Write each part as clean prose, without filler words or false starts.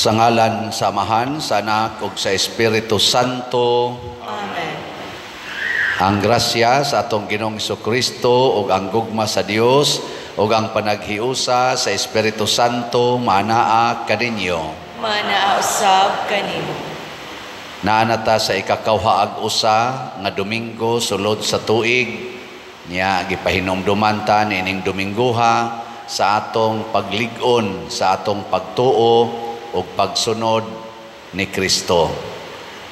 Sa ngalan sa Amahan, sa Anak ug sa Espiritu Santo. Amen. Ang grasya sa atong Ginoong Kristo ug ang gugma sa Dios ug ang panaghiusa sa Espiritu Santo maanaa kaninyo. Maanaa usab kanimo. Naa na ta sa ikakawhaag usa nga Domingo sulod sa tuig niya, gipahinumduman ta niining Dominggoha sa atong paglig-on sa atong pagtuo ug pagsunod ni Kristo.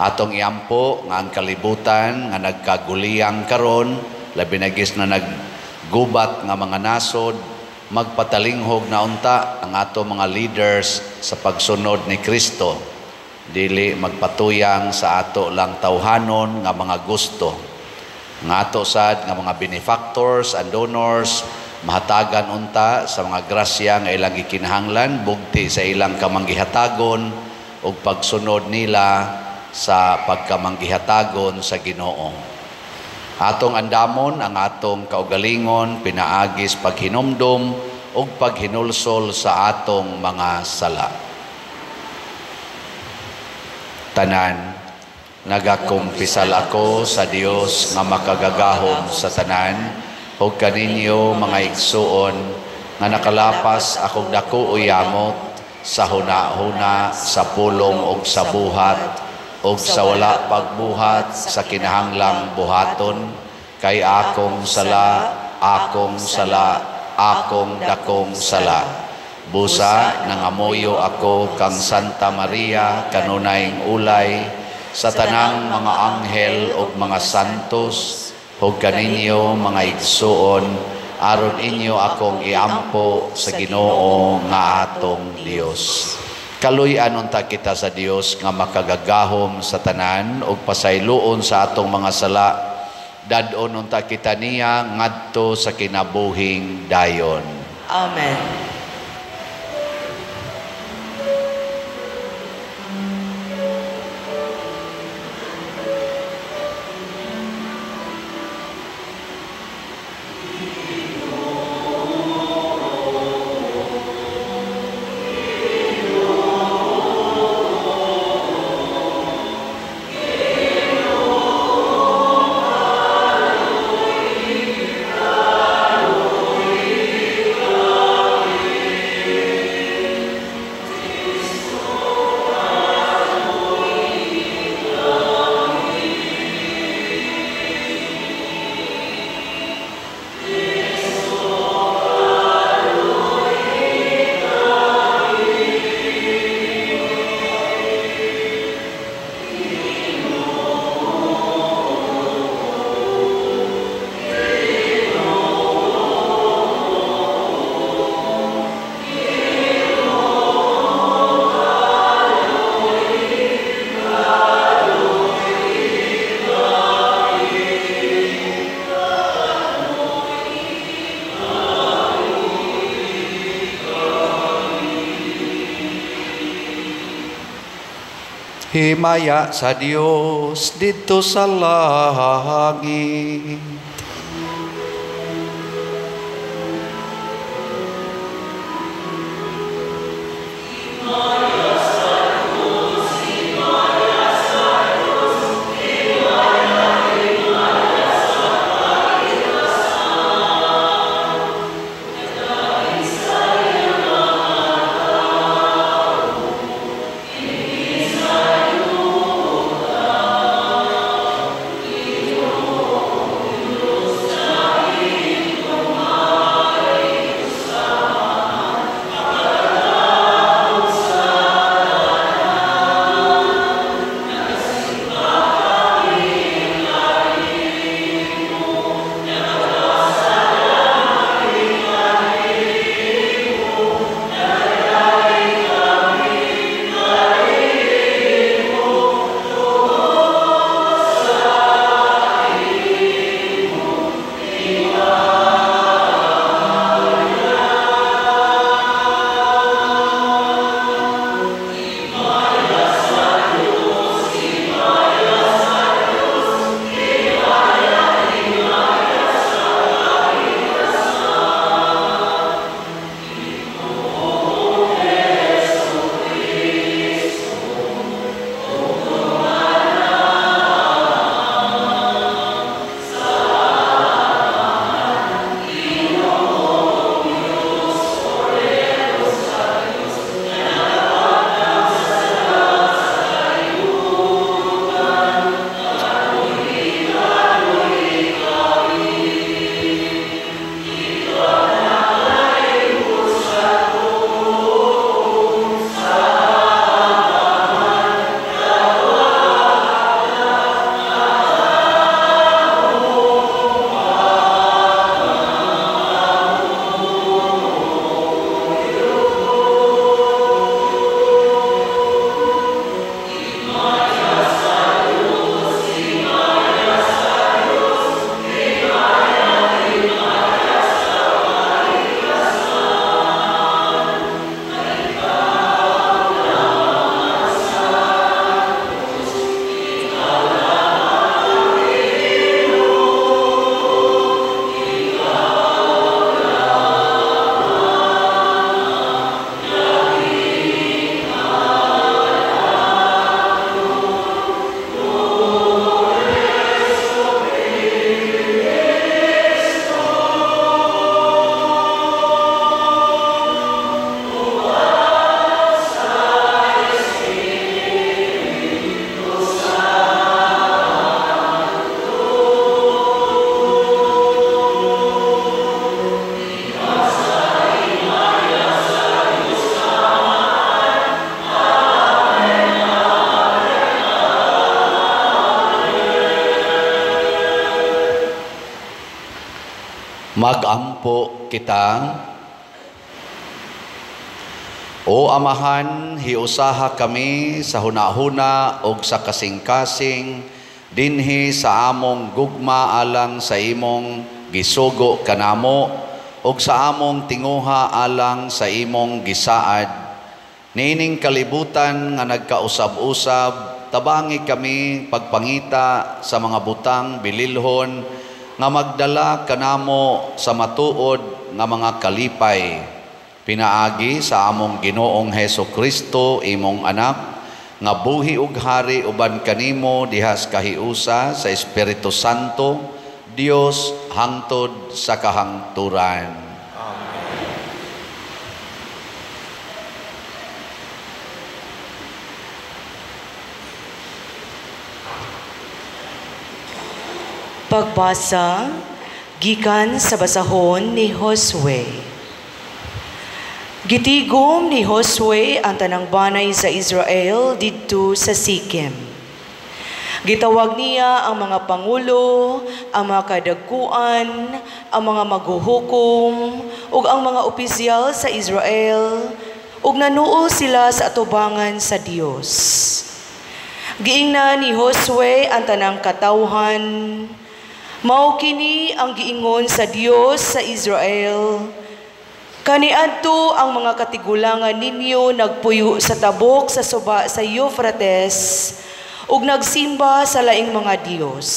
Atong iampo nga ang kalibutan nga nagkaguliyang karon, labi na gis na naggubat nga mga nasod, magpatalinghog na unta ang ato mga leaders sa pagsunod ni Kristo. Dili magpatuyang sa ato lang tawhanon nga mga gusto. Nga ato sad nga mga benefactors and donors mahatagan unta sa mga grasya nga ilang gikinahanglan bugti sa ilang kamanggihatagon ug pagsunod nila sa pagkamanggihatagon sa Ginoo. Atong andamon ang atong kaugalingon pinaagis paghinumdum ug paghinulsol sa atong mga sala. Tanan, nagakumpisal ako sa Dios nga makagagahom sa tanan ug kaninyo mga igsuon nga nakalapas akong dako o yamot sa huna-huna, sa pulong ug sa buhat ug sa wala pagbuhat sa kinahanglang buhaton, kay akong sala, akong sala, akong dakong sala. Busa nangamuyo ako kang Santa Maria kanunayng ulay, sa tanang mga anghel ug mga santos ug kaninyo mga igsuon, aron inyo akong iampo sa Ginoo nga atong Dios. Kaluy-an unta kita sa Dios nga makagagahom sa tanan ug pasayloon sa atong mga sala. Dad-on unta kita niya ngadto sa kinabuhing dayon. Amen. Himaya sa Dios didto sa langit. Himaya sa Dios, himaya sa Dios, himaya, himaya sa kataas. Nagkaisa mga tao, hindi sa yuta. Ginoo. Magampo kita. O Amahan, hiusaha kami sa hunahuna og sa kasing-kasing dinhi sa among gugma alang sa imong gisugo kanamo og sa among tinguha alang sa imong gisaad. Niining kalibutan nga nagkausab-usab, tabangi kami pagpangita sa mga butang bililhon nga magdala kanamo sa matuod nga mga kalipay. Pinaagi sa among Ginoong Heso Kristo, imong anak, nga buhi ug hari uban kanimo dihas kahiusa sa Espiritu Santo, Dios hangtod sa kahangturan. Amen. Pagbasa gikan sa basahon ni Josue. Gitigom ni Josue ang tanang banay sa Israel didto sa Sikem. Gitawag niya ang mga pangulo, ang mga kadagkuan, ang mga maghuhukom, ug ang mga opisyal sa Israel, ug nanuol sila sa atubangan sa Dios. Giingnan ni Josue ang tanang katawhan, mao kini ang giingon sa Dios sa Israel, kaniadto ang mga katigulangan ninyo nagpuyo sa tabok sa suba sa Euphrates ug nagsimba sa laing mga dios.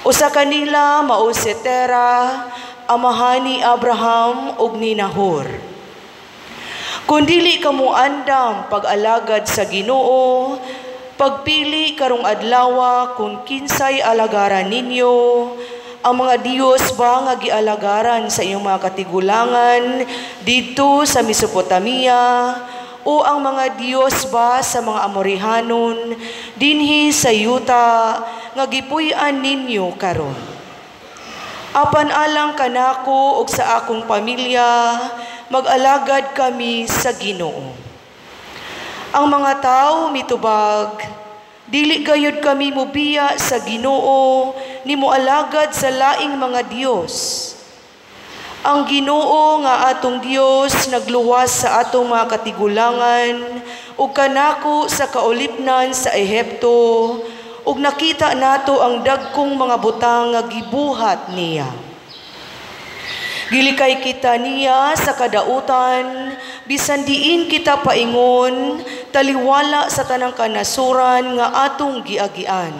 Usa kanila mao si Tera, amahan ni Abraham ug ni Nahor. Kun dili kamo andam pag-alagad sa Ginoo, pagpili karong adlawa kung kinsay alagaran ninyo, ang mga Diyos ba nga gialagaran sa inyong mga katigulangan didto sa Mesopotamia, o ang mga Diyos ba sa mga Amorihanon dinhi sa yuta nga gipuy-an ninyo karon? Apan alang kanako ug sa akong pamilya, mag-alagad kami sa Ginoo. Ang mga tao mitubag, dili gayud kami mobiya sa Ginoo ni moalagad sa laing mga Dios. Ang Ginoo nga atong Dios nagluwas sa atong mga katigulangan ug kanako sa kaulipnan sa Ehipto, ug nakita nato ang dagkong mga butang nga gibuhat niya. Gilikay kita niya sa kadautan, bisan diin kita paingon, taliwala sa tanang kanasuran nga atong giagian.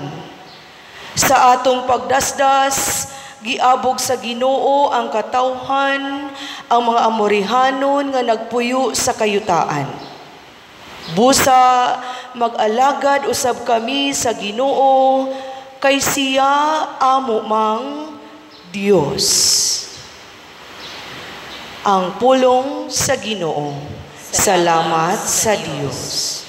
Sa atong pagdasdas, giabog sa Ginoo ang katawhan, ang mga Amorihanon nga nagpuyo sa kayutaan. Busa, mag-alagad usab kami sa Ginoo, kay siya amo mang Dios. Ang pulong sa Ginoo. Salamat sa Dios.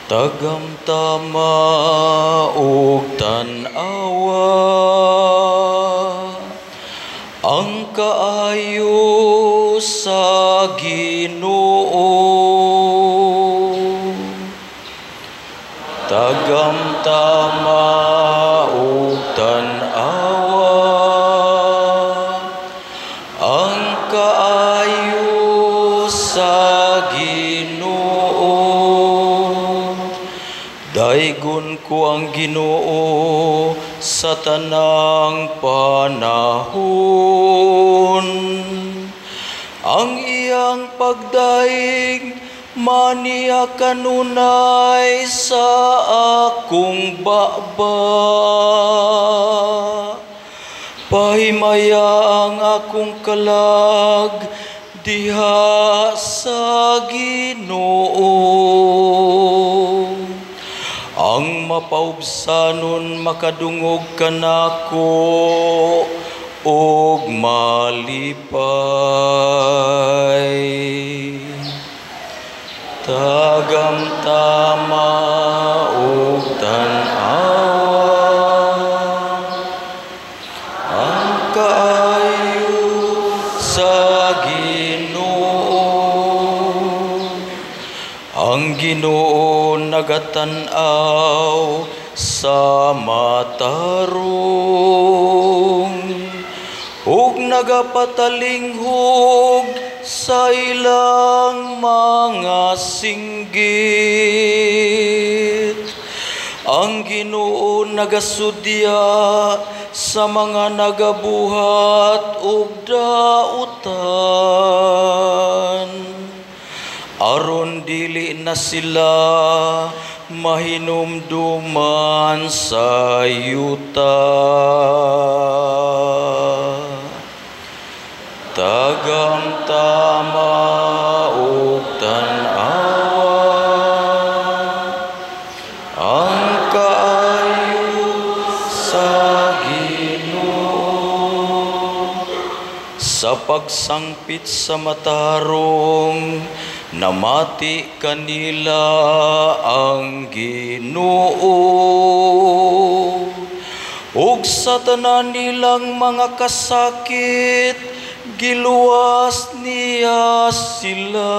Tagamtama ug tan-awa ang kaayo sa Ginoo. Tagamtama ug tan-awa ang kaayo sa Ginoo. Daygon ko ang Ginoo sa tanang panahon. Ang iyang pagdaig maniya kanunay sa akong baba. Pahimaya ang akong kalag diha sa Ginoo. Ang mapaubsanon makadungog kanako og malipay. Tagamtama ug tan-awa ang kaayo sa Ginoo. Ang Ginoo nagatan-aw sa matarong ug nagapatalinghog sa ilang mga singgit. Ang Ginoo nagasudya sa mga nagabuhat og dautan, aron dili na sila mahinumduman sa yuta. Tagamtama ug tan-awa ang kaayo sa Ginoo. Sa pagsangpit sa matarong, namati kanila ang Ginoo. Ug sa tanan nilang mga kasakit, giluwas niya sila.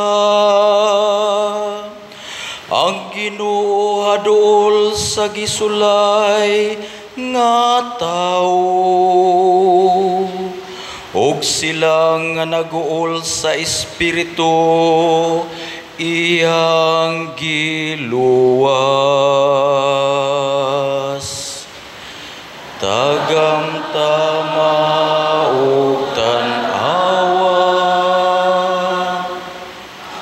Ang Ginoo haduol sa gisulay nga tawo, ug sila nga naguol sa espiritu iyang giluwas. Tagamtama ug tan-awa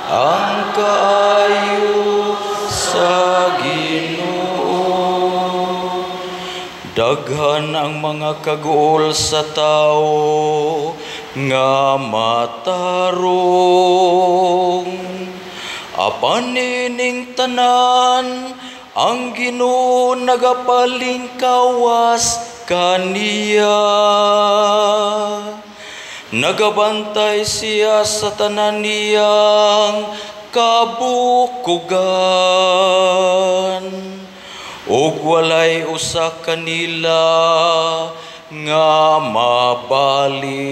ang kaayo sa Ginoo. Daghan ang mga kaguol sa tao nga matarong, apan nining tanan ang Ginoo nagapalingkawas kaniya. Nagabantay siya sa tanan niyang kabukugan, ug walay usa kanila nga mabali.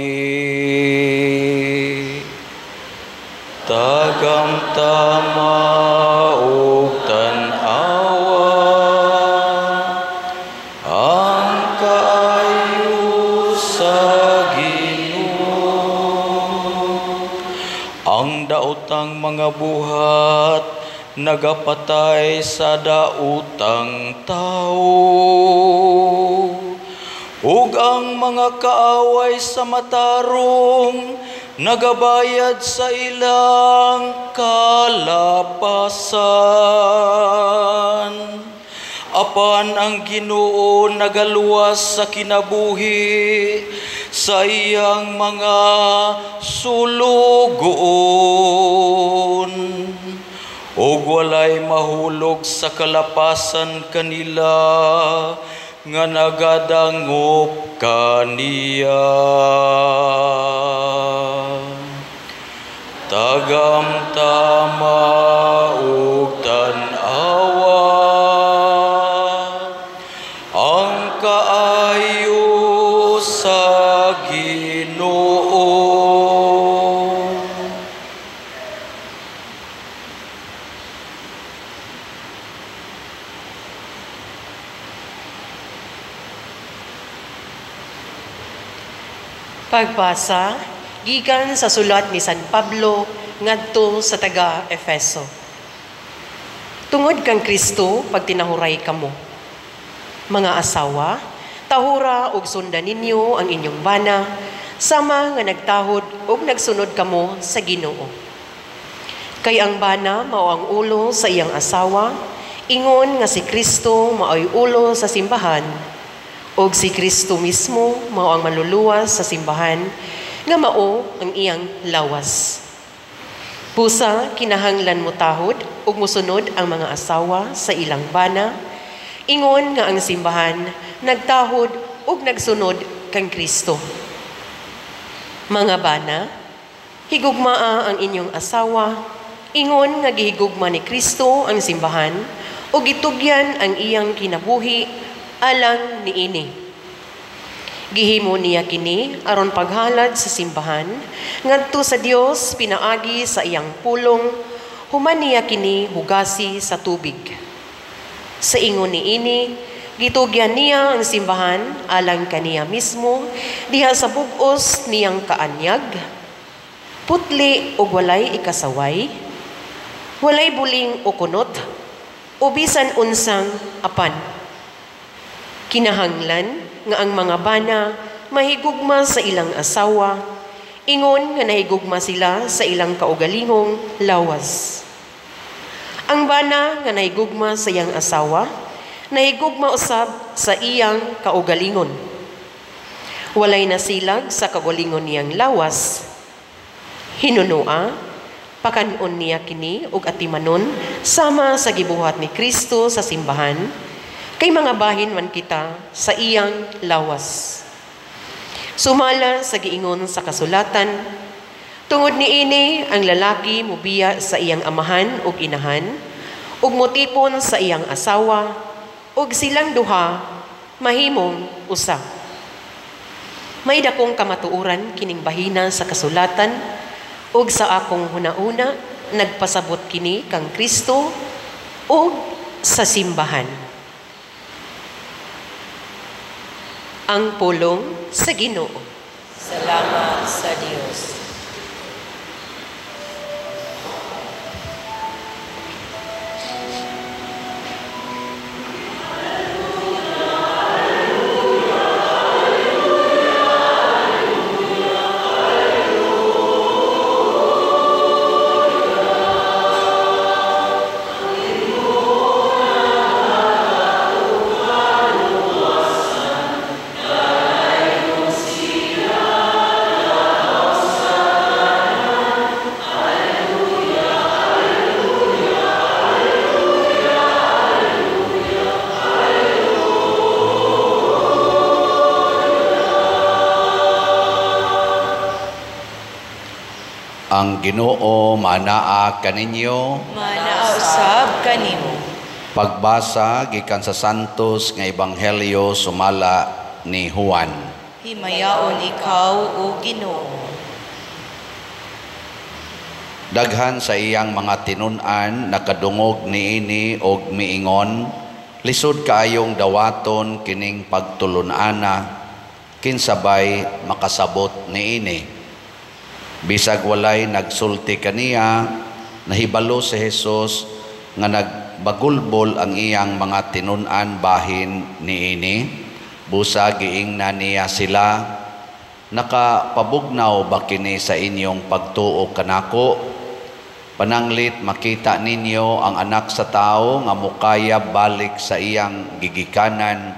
Tagamtama ug tan-awa ang kaayo sa Ginoo. Ang daotang mga buhat nagapatay sa daotang tao, ug ang mga kaaway sa matarong nagabayad sa ilang kalapasan. Apan ang Ginoo nagaluwas sa kinabuhi sa iyang mga sulugoon, ug walay mahulog sa kalapasan kanila nga nagadangop kaniya. Tagamtama ug tan-awa ang kaayo sa Ginoo. Pagbasa gikan sa sulat ni San Pablo ngadto sa taga Efeso. Tungod kang Kristo pagtinahuray kamo. Mga asawa, tahura og sundan ninyo ang inyong bana, sama nga nagtahod og nagsunod kamo sa Ginoo. Kay ang bana mao ang ulo sa iyang asawa, ingon nga si Kristo maoy ulo sa simbahan, og si Kristo mismo mao ang manluluwas sa simbahan, nga mao ang iyang lawas. Pusa, kinahanglan mo tahod ug mosunod ang mga asawa sa ilang bana, ingon nga ang simbahan nagtahod ug nagsunod kang Kristo. Mga bana, higugmaa ang inyong asawa, ingon nga gihigugma ni Kristo ang simbahan ug gitugyan ang iyang kinabuhi alang niini. Gihimo niya kini aron paghalad sa simbahan ngadto sa Dios pinaagi sa iyang pulong, Human niya kini hugasi sa tubig. Sa ingon niini, gitugyan niya ang simbahan alang kaniya mismo diha sa bug-os niyang kaanyag, putli ug walay ikasaway, walay buling o kunot, o bisan unsang apan. Kinahanglan nga ang mga bana mahigugma sa ilang asawa, ingon nga nahigugma sila sa ilang kaugalingong lawas. Ang bana nga nahigugma sa iyang asawa, nahigugma usab sa iyang kaugalingon. Walay nasilag sa kaugalingon niyang lawas. Hinunua, pakanon niya kini og atimanon sama sa gibuhat ni Kristo sa simbahan, kay mga bahin man kita sa iyang lawas. Sumala sa giingon sa kasulatan, tungod niini ang lalaki mubiya sa iyang amahan ug inahan, ug motipon sa iyang asawa, ug silang duha mahimong usa. May dakong kamatuoran kining bahina sa kasulatan, ug sa akong hunauna nagpasabot kini kang Kristo ug sa simbahan. Ang pulong sa Ginoo. Salamat sa Dios. Ang Ginoo manaa kaninyo, manaa usab kanimo. Pagbasa gikan sa Santos nga Ebanghelyo sumala ni Juan. Himayaon ikaw, o Ginoo. Daghan sa iyang mga tinun-an nakadungog niini og miingon, lisod kaayong dawaton kining pagtulun-ana, kinsabay makasabot niini. Bisag walay nagsulti kaniya, nahibalo si Jesus nga nagbagulbol ang iyang mga tinun-an bahin niini. Busa giingna niya sila, nakapabugnaw ba kini sa inyong pagtuo kanako? Pananglit makita ninyo ang anak sa tao nga mukaya balik sa iyang gigikanan,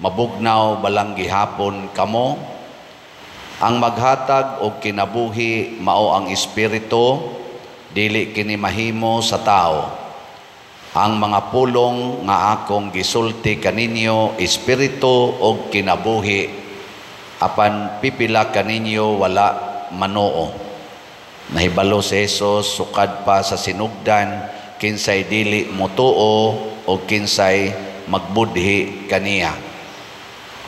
mabugnaw balang gihapon kamo? Ang maghatag og kinabuhi mao ang espiritu, dili kini mahimo sa tao. Ang mga pulong nga akong gisulti kaninyo, espiritu og kinabuhi, apan pipila kaninyo wala manoo. Nahibalo si Jesus sukad pa sa sinugdan, kinsay dili motuo o kinsay magbudhi kaniya.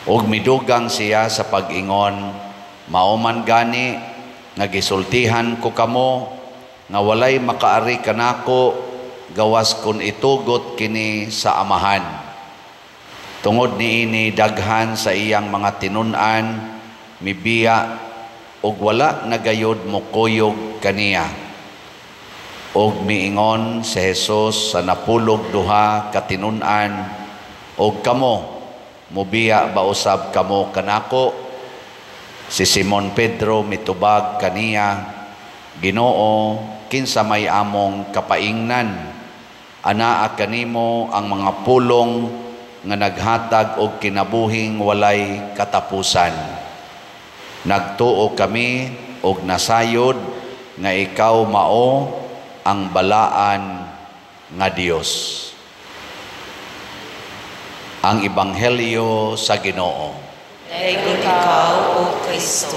Og midugang siya sa pag-ingon, mao man gani nga gisultihan ko kamo nga walay makaari kanako gawas kun itugot kini sa Amahan. Tungod niini daghan sa iyang mga tinun-an mibiya og wala na gayod mokuyog kaniya. Og miingon si Jesus sa napulog duha ka tinun-an, og kamo mobiya ba usab kamo kanako? Si Simon Pedro mitubag kaniya, Ginoo, kinsa may among kapaingnan? Anaa kanimo ang mga pulong nga naghatag og kinabuhing walay katapusan. Nagtuo kami og nasayod nga ikaw mao ang balaan nga Dios. Ang Ebanghelyo sa Ginoo. Dayon ikaw, O Kristo.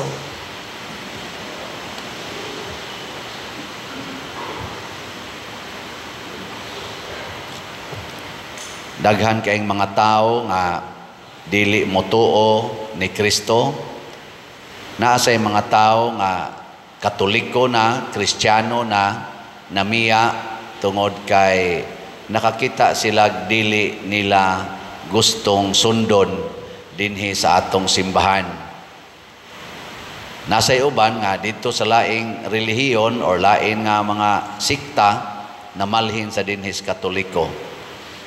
Daghan kaayong mga tao nga dili motuo ni Kristo. Naa say mga tao nga Katoliko na, Kristiyano na, namiya, Tungod kay nakakita sila dili nila gustong sundon dinhi sa atong simbahan. Nasa uban nga dito sa laing relihiyon or lain nga mga sikta na malhin sa dinhis Katoliko.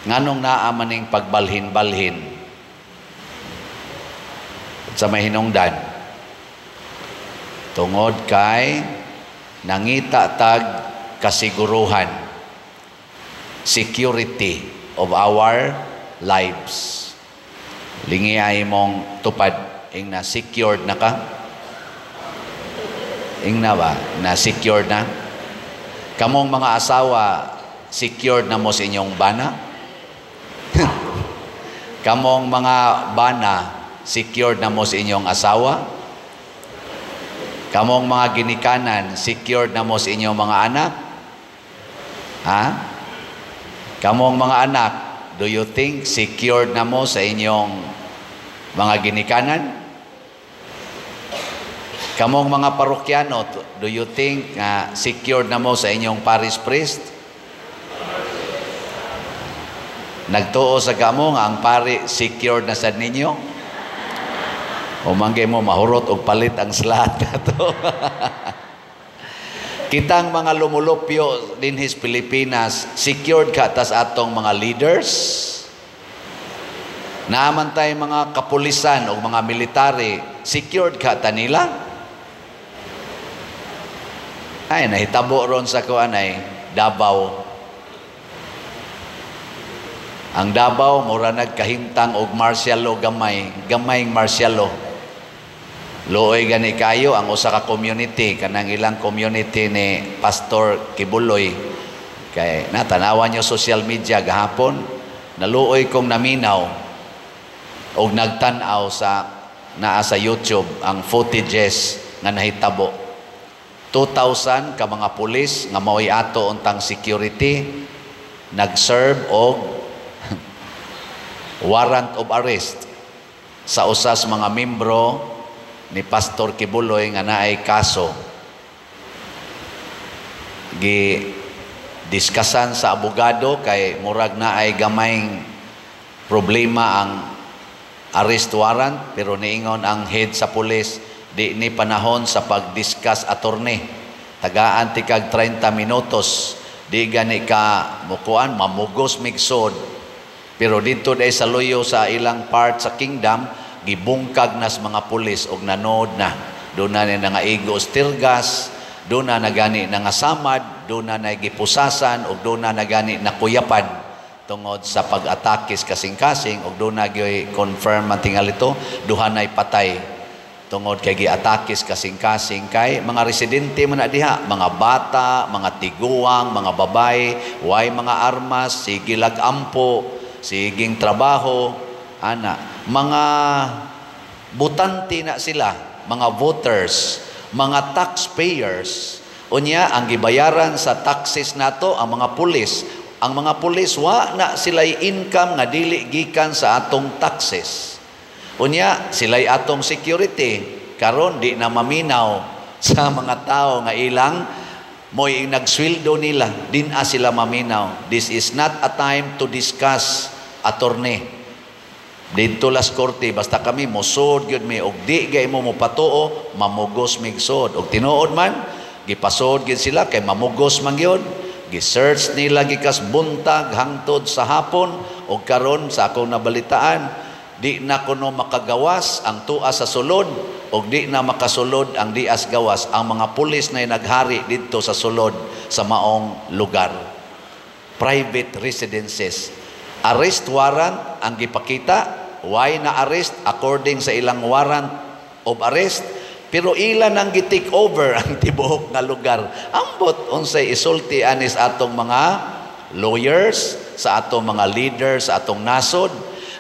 Nganong naa maning pagbalhin-balhin sa may hinungdan? Tungod kay nangita tag kasiguruhan, security of our lives. Lingi ay mong tupad, ing na secured na ka? Ing na ba? Na secured na? Kamong mga asawa, secured na mo sa inyong bana? Kamong mga bana, secured na mo sa inyong asawa? Kamong mga ginikanan, secured na mo sa inyong mga anak? Ha? Kamong mga anak, do you think secured na mo sa inyong mga ginikanan? Kamong mga parokyano, do you think nga secured na mo sa inyong parish priest? Nagtuo sa kamo nga ang pari secured na sad ninyo? O manggay mo mahurot og palit ang slat nato. Kitang mga lumulupyo dinhis Pilipinas, secured ka tas atong mga leaders? Naaman tay mga kapulisan o mga military, secured ka ta nila? Ay, nahitabo ron sa kuan ay Davao. Ang Davao mura nagkahimtang og martial law gamay, gamayng martial law. Luoy gani kayo ang usa ka community, kanang ilang community ni Pastor Kibuloy. Kay natanawan niyo social media gahapon, naluoy kong naminaw og nagtan-aw sa naa sa YouTube ang footages nga nahitabo. 2,000 ka mga pulis nga maoy ato untang security nag-serve og warrant of arrest sa usas mga membro ni Pastor Kibuloy nga naay kaso. Gi diskasan sa abogado kay murag naay gamayng problema ang arrest warrant, pero niingon ang head sa pulis, di ni panahon sa pag-discuss, attorney. Tagaan ti kag 30 minutos, di gani ka mukuan, mamugos migsod. Pero dito day sa luyo sa ilang part sa kingdom, gibungkag nas mga pulis og nanood na. Doon na ni nangaigo tear gas, doon na nagani nangasamad, doon na nagipusasan, og doon na nagani nakuyapan tungod sa pag-atakis kasing-kasing, og doon na gyoy confirm man tingali ito, duha na'y patay tungod kay giatakis kasing-kasing kay mga residente man na diha, mga bata, mga tiguang, mga babae, way mga armas, sige lag-ampo, siging trabaho, ana, mga butante na sila, mga voters, mga taxpayers. Unya, ang gibayaran sa taxes nato ang mga pulis. Ang mga pulis wa na sila'y income nga dili gikan sa atong taxes. Unya, sila'y atong security. Karon di na maminaw sa mga tao nga ilang mo'y nagsweldo nila, din a sila maminaw. This is not a time to discuss, attorney. Dito las korte, basta kami mosod gyud mi, og di gay mo mopatuo, mamugos migsod. Og tinuod man, gipasod gyud sila kay mamugos man gyud. Gi-search nila gikas buntag hangtod sa hapon, og karon sa akong nabalitaan, di na kuno makagawas ang tua sa sulod, og di na makasulod ang dias gawas. Ang mga pulis na naghari didto sa sulod sa maong lugar. Private residences. Arrest warrant ang gipakita. Why na arrest? According sa ilang warrant of arrest. Pero ilan ang gi-take over ang tibuok nga lugar. Ambot unsay isulti anis atong mga lawyers, sa atong mga leaders, sa atong nasod.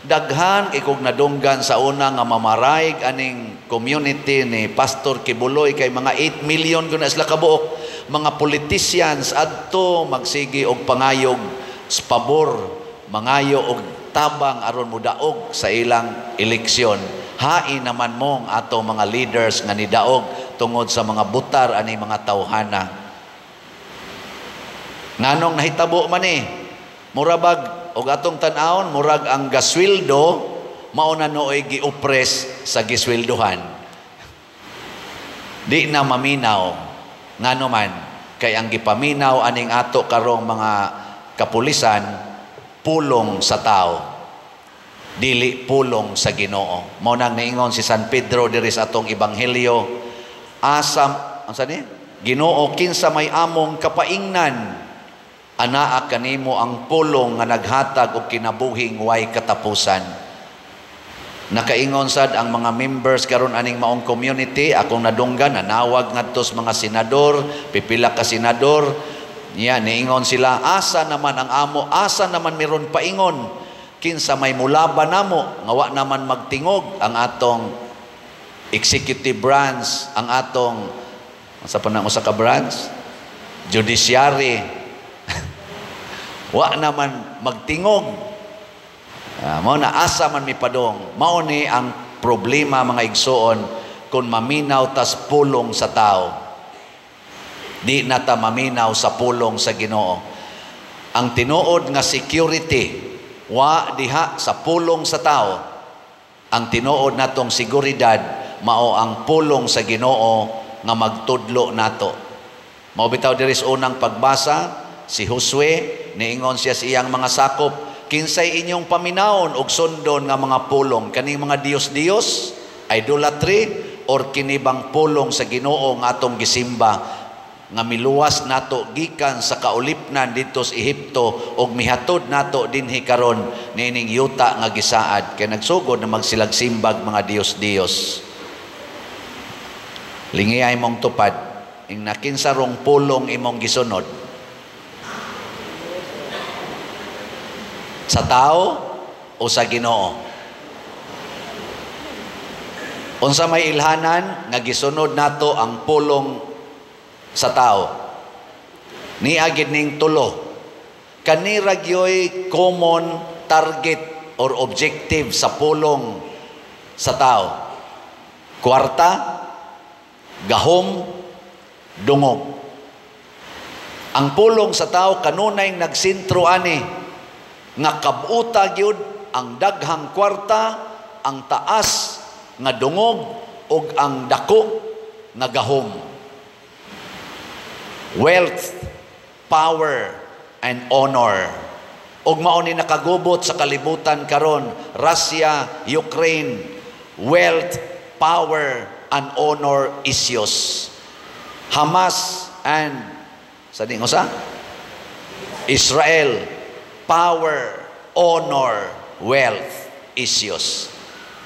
Daghan ikog nadunggan sa una nga mamaraig aning community ni Pastor Kibuloy kay mga 8 million kun sila kabuok. Mga politicians adto magsigi og pangayog sa pabor, mangayo og tabang aron modaog sa ilang eleksyon. Hain naman mong ato mga leaders nga nidaog tungod sa mga butar ani mga tawhana. Nganong nahitabo man ni? Murabag og atong tan-awon, murag ang gasweldo mao na nooy giopres sa gisweldohan. Di na maminaw. Ngano man kay ang gipaminaw aning ato karong mga kapulisan pulong sa tao, dili pulong sa Ginoo. Mao nang niingon si San Pedro diri sa atong ebanghelyo, asam unsa ni? Ginoo, kinsa may among kapaingnan? Anaa kanimo ang pulong nga naghatag og kinabuhing way katapusan. Nakaingon sad ang mga members karon aning maong community, akong nadunggan nanawag ngadto sa mga senador, pipila ka senador, niya niingon sila, asa naman ang amo, asa naman meron paingon, kinsa may mulaban namo nga wa naman magtingog ang atong executive branch, ang atong sa pa na usa ka branch, judiciary. Wa naman magtingog. Mao na asa man mi padong. Mao ni ang problema, mga igsoon, kung maminaw tas pulong sa tao. Di na ta maminaw sa pulong sa Ginoo. Ang tinuod nga security wa diha sa pulong sa tao. Ang tinuod natong seguridad mao ang pulong sa Ginoo nga magtudlo nato. Mao bitaw diri sa unang pagbasa si Josue niingon siya sa iyang mga sakop, kinsay inyong paminawon og sundon nga mga pulong, kaning mga Dios-Dios, idolatry, or kinibang pulong sa Ginoo nga atong gisimba nga miluwas nato gikan sa kaulipnan didto sa Ehipto og mihatod nato dinhi karon niining yuta nga gisaad, kay nagsugod na magsilagsimbag mga Dios-Dios. Lingiay mong tupad ing nakinsa rong pulong imong gisunod, sa tao o sa Ginoo? Unsa may ilhanan nga gisunod nato ang pulong sa tao? Niagid ning tulo. Kanira gyoy common target or objective sa pulong sa tao. Kwarta, gahom, dungog. Ang pulong sa tao kanunay nagsentro ani nga kabuta gyud ang daghang kwarta, ang taas nga dungog ug ang dako nga gahom. Wealth, power, and honor. Ug mao ni nakagubot sa kalibutan karon, Russia, Ukraine, wealth, power, and honor issues. Hamas and sa dingosa Israel, power, honor, wealth issues.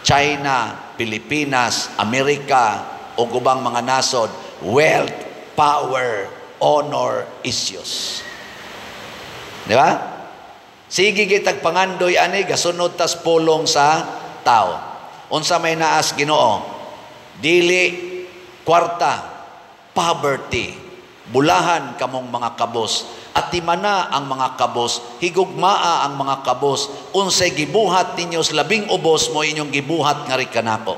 China, Pilipinas, Amerika, ug ubang mga nasod, wealth, power, honor issues. Di ba? Sige gitag pangandoy ani gasunod tas pulong sa tao. Unsa may naas Ginoo? Dili kwarta, poverty, bulahan kamong mga kabos, atimana ang mga kabos, higugmaa ang mga kabos, unsay gibuhat ninyo sa labing ubos mo inyong gibuhat nga kanako.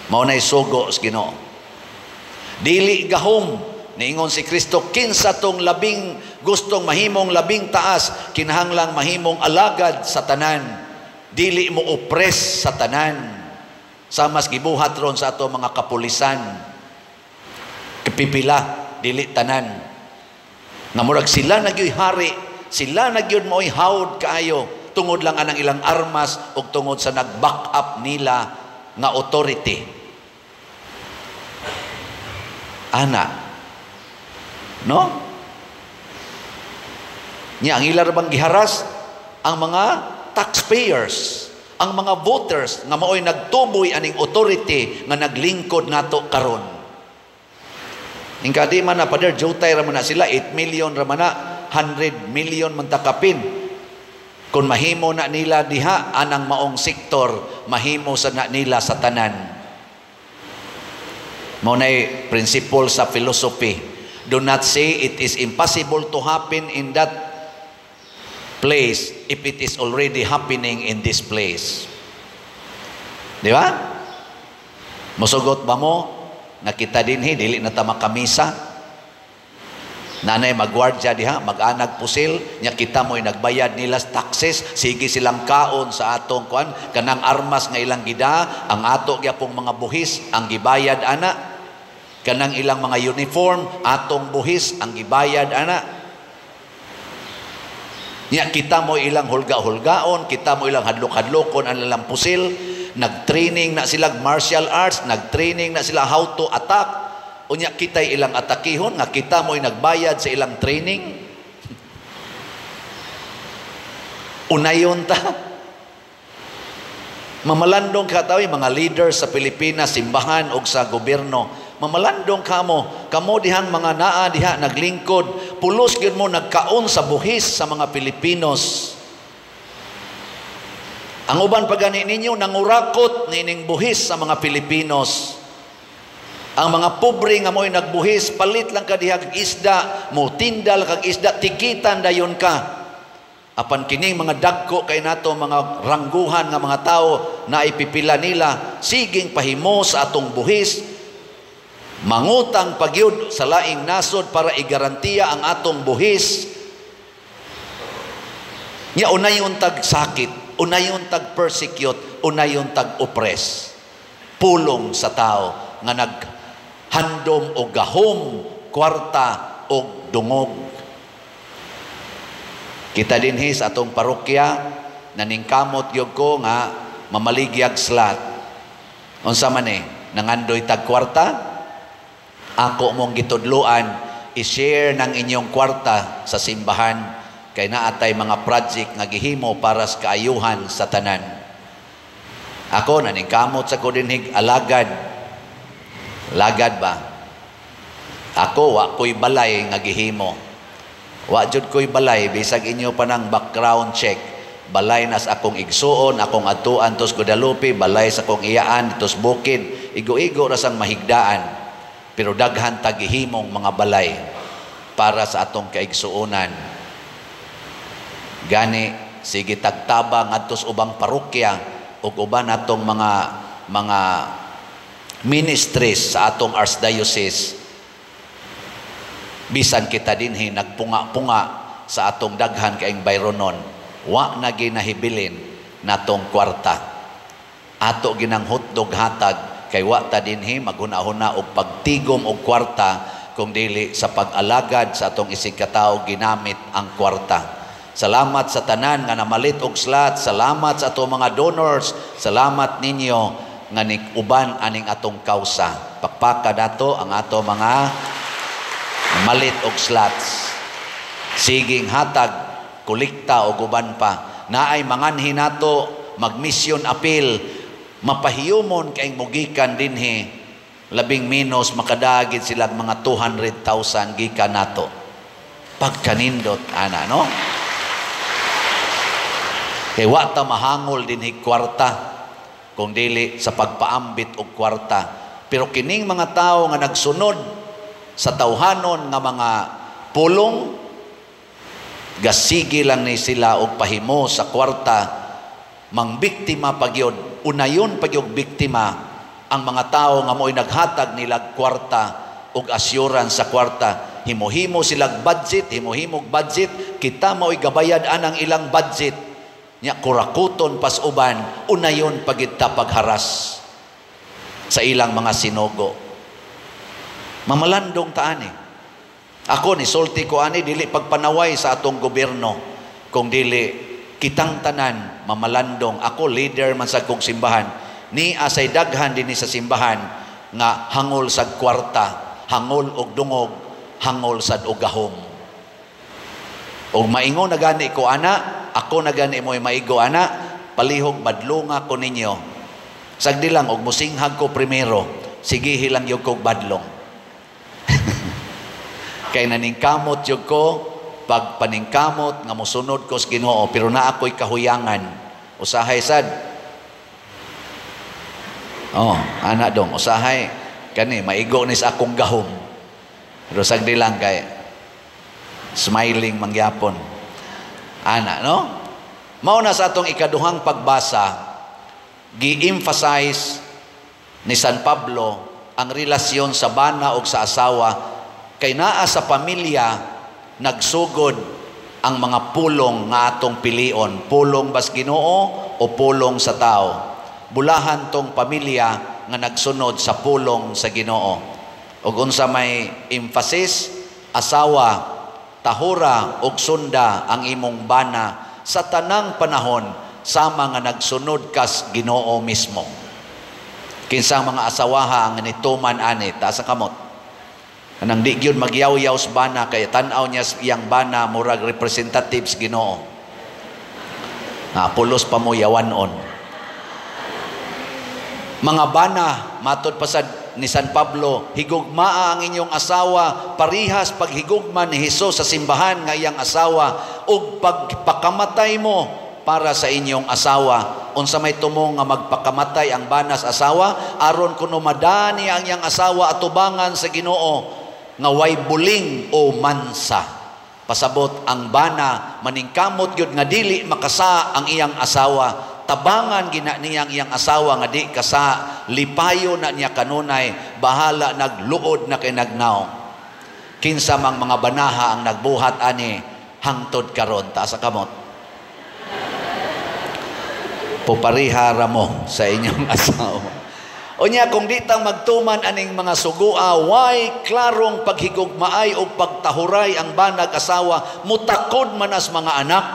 Mao nay sugo sa Ginoo. Dili gahom, niingon si Kristo, kinsa tong labing gustong mahimong labing taas, kinahanglang mahimong alagad sa tanan. Dili mo opres sa tanan. Sa mas gibuhat ron sa ato mga kapulisan, pipila, dili tanan. Nga murag sila na gyud hari, sila na gyud mo'y hawd kaayo tungod lang anang ilang armas ug tungod sa nag-back up nila nga authority. Ana. No? Nya ang ila ra bang giharas ang mga taxpayers, ang mga voters nga maoy nagtuboy aning authority nga naglingkod nato karon. Ingka di man na, Father, jutay ra man na sila, 8 million ra man na, 100 million man takapin. Kung mahimo na nila diha anang maong sektor, mahimo sa na nila sa tanan. Mao nay principle sa philosophy. Do not say it is impossible to happen in that place if it is already happening in this place. Di ba? Musugot ba mo? Nakita dinhi, dili na ta makamisa. Nanay magwardya diha, mag-anag pusil, nya kita mo'y nagbayad nila taxes, sige silang kaon sa atong kuan, kanang armas nga ilang gida, ang ato gyapong mga buhis ang gibayad ana. Kanang ilang mga uniform, atong buhis ang gibayad ana. Nya kita mo ilang hulga-hulgaon, kita mo ilang hadlok-hadlokon ang ilang pusil, nag-training na sila martial arts, nag-training na sila how to attack. Unya kita'y ilang atakihon nga kita mo'y nagbayad sa ilang training. Unayon ta. Mamalandong ka tawi mga leaders sa Pilipinas, simbahan og sa gobyerno. Mamalandong kamo, kamo dihang mga naa diha naglingkod, pulos gyud mo nagkaon sa buhis sa mga Pilipinos. Ang uban pa gani ninyo nangurakot nining buhis sa mga Pilipinos. Ang mga pobre nga mo'y nagbuhis, palit lang ka diha kag isda, mutindal kag isda, tikitan dayon ka. Apan kining mga dagko kay nato mga rangguhan nga mga tao na ipipila nila, siging pahimo sa atong buhis, mangutang pagyud sa laing nasod para igarantiya ang atong buhis. Nya unayon tag sakit, unayon tag persecute, unayon tag oppress. Pulong sa tao nga nag handom o gahom, kwarta o dungog. Kita dinhi sa atong parokya, naningkamot gyud ko nga mamaligyag slot. Unsa man eh, nangandoy tag kwarta? Ako mong gitudloan, i-share ng inyong kwarta sa simbahan kay naatay mga project nga gihimo para sa kaayuhan sa tanan. Ako naningkamot sa ko dinhi alagad. Lagad ba? Ako, wa ko'y balay nga gihimo. Wa jud ko'y balay, bisag inyo pa ng background check. Balay nas akong igsuon, akong atuan tos Guadalupe, balay sa akong iyaan, tos bukid. Igo-igo rasang mahigdaan. Pero daghan tagihimong mga balay para sa atong kaigsuonan. Gani, sige tagtabang adtos ubang parokya ug uban atong mga ministries sa atong archdiocese. Bisan kita dinhi nagpunga-punga sa atong daghan kaing bayronon, wa na ginahibilin natong kwarta. Ato ginang hotdog hatag kay wa ta dinhi maghuna-huna og pagtigom og kwarta kung dili sa pag-alagad sa atong isig katawo ginamit ang kwarta. Salamat sa tanan nga namalit og slot, salamat sa atong mga donors, salamat ninyo nga uban aning atong kausa. Pakpaka dato ang ato mga malit og slots. Siging hatag, kolekta og uban pa. Naay manganhi nato mag-mission appeal, mapahiyumon kay mugikan dinhi, labing minus makadagit sila mga 200,000 gikan nato. Pagkanindot ana, no? Kay wa ta mahangol dinhi kwarta kung dili sa pagpaambit og kwarta. Pero kining mga tao nga nagsunod sa tawhanon nga mga pulong, gasigi lang ni sila og pahimo sa kwarta, mangbiktima pagyod, unayon pagyod biktima ang mga tao nga mo'y naghatag nila kwarta og assurance sa kwarta. Himo-himo silag budget, himo-himog budget, kita mo'y gabayad anang ilang budget. Nya kurakuton pas uban, unayon pagita pagharas sa ilang mga sinugo. Mamalandong taan eh. Ako ni sulti ko ani dili pagpanaway sa atong gobyerno, kung dili kitang tanan mamalandong. Ako leader man sa kong simbahan, ni asay daghan dinhi sa simbahan nga hangol sa kwarta, hangol og dungog, hangol sad og gahom. Og maingon na gani ko ana, ako na gani mo'y maigo ana, palihog badlonga ko ninyo. Sagdi lang og musinghag ko primero, sige hilang yug kog badlong. Kay naningkamot yug ko, pagpaningkamot nga mosunod ko sa Ginoo, pero naa ako'y kahuyangan. Usahay sad. Oh, ana dong, usahay kani maigo ni sa akong gahom. Pero sagdi lang kay smiling mangyapon. Ana, no? Mao na sa atong ikaduhang pagbasa, gi-emphasize ni San Pablo ang relasyon sa bana og sa asawa kay naa sa pamilya Nagsugod ang mga pulong nga atong pilion, pulong bas Ginoo o pulong sa tao. Bulahan tong pamilya nga nagsunod sa pulong sa Ginoo. Ug unsa may emphasis, asawa, tahura ug sunda ang imong bana sa tanang panahon sama nga nagsunod kas Ginoo mismo. Kinsa ang mga asawaha ang nituman ani, taas ang kamot. Anang di gyud magyaw-yaw sa bana kay tan-aw niya iyang bana murag representatives Ginoo. Pulos pa mo yawanon. Mga bana, matod pa sad ni San Pablo, higugmaa ang inyong asawa parihas paghigugma ni Hesus sa simbahan nga iyang asawa ug pagpakamatay mo para sa inyong asawa. Unsa may tumong nga magpakamatay ang banas asawa aron kuno madani ang iyang asawa atubangan sa Ginoo nga way buling o mansa. Pasabot ang bana maningkamot gyud nga dili makasa ang iyang asawa. Tabangan gina niya ang iyang asawa nga di kasa, lipayo na niya kanunay, bahala nagluod na kay nagnaw. Kinsa mang mga banaha ang nagbuhat ani hangtod karon, taas sa kamot. Pupariha ra mo sa inyong asawa. Unya kung di ta magtuman aning mga sugua, way klarong paghigugmaay o pagtahuray ang banag asawa, mutakod manas mga anak.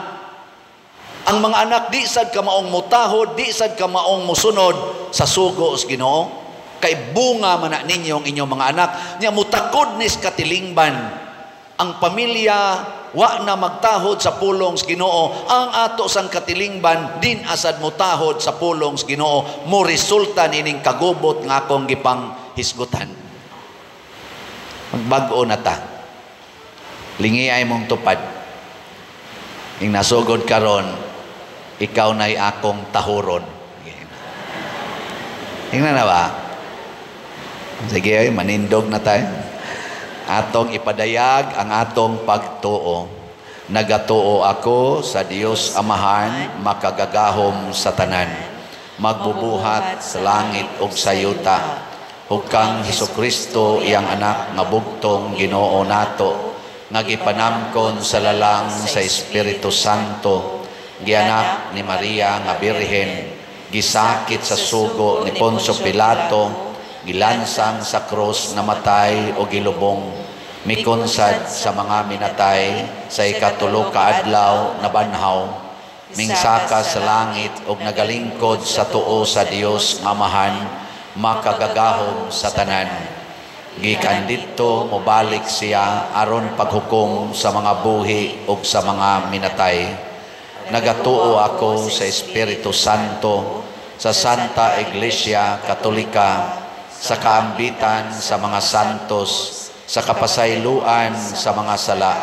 Ang mga anak di sad kamaong mutahod, di sad kamaong musunod sa sugo sa Ginoo. Kay bunga man na ninyong inyong mga anak, nya mutakod nis katilingban. Ang pamilya wa na magtahod sa pulong sa Ginoo, ang ato sang katilingban din asad mutahod sa pulong sa Ginoo, mo resulta nining kagubot nga akong gipang hisgutan. Magbag-o na ta. Lingi ay mong tupad. Ing nasugod karon, ikaw na'y akong tahuron. Tingnan na ba? Sige, ay, manindog na tayo. Atong ipadayag ang atong pagtuo. Nagatuo ako sa Dios Amahan, makagagahom sa tanan, magbubuhat sa langit ug sa yuta, ug kang Hesukristo iyang anak nga bugtong Ginoo nato, nga gipanamkon sa lalang sa Espiritu Santo, gianak ni Maria nga Birhen, gisakit sa sugo ni Poncio Pilato, gilansang sa krus, namatay o gilubong, mikonsad sa mga minatay, sa ikatulo ka adlaw nabanhaw, mingsaka sa langit og nagalingkod sa tuo sa Dios nga Amahan, makagagahom sa tanan. Gikan didto mobalik siya aron paghukom sa mga buhi ug sa mga minatay. Nagatuo ako sa Espiritu Santo, sa Santa Iglesia Katolika, sa kaambitan sa mga santos, sa kapasayloan sa mga sala,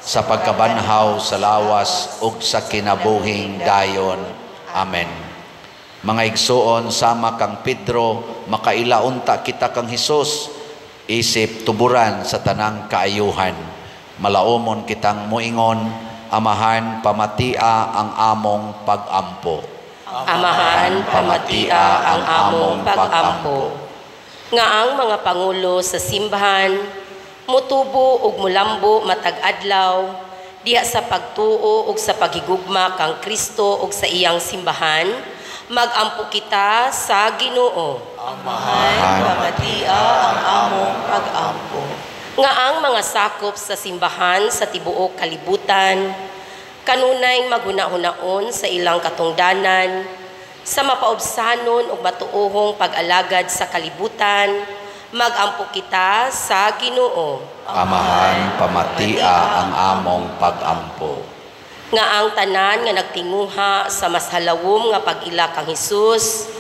sa pagkabanhaw sa lawas ug sa kinabuhing dayon. Amen. Mga igsuon, sama kang Pedro, makaila unta kita kang Hesus, isip tuburan sa tanang kaayuhan. Malaomon kitang muingon, Amahan, pamatia ang among pagampo. Amahan, pamatia ang among pagampo. Nga ang mga pangulo sa simbahan mutubo ug mulambo matag adlaw diha sa pagtuo ug sa paghigugma kang Kristo ug sa iyang simbahan, magampo kita sa Ginoo. Amahan, pamatia ang among pagampo. Nga ang mga sakop sa simbahan sa tibuok kalibutan kanunay maghuna-hunaon sa ilang katungdanan, sa mapaubsanon ug matuohong pag-alagad sa kalibutan, magampo kita sa Ginoo. Amahan, pamatia ang among pagampo. Nga ang tanan nga nagtinguha sa mas halawom nga pag-ila kang Hesus,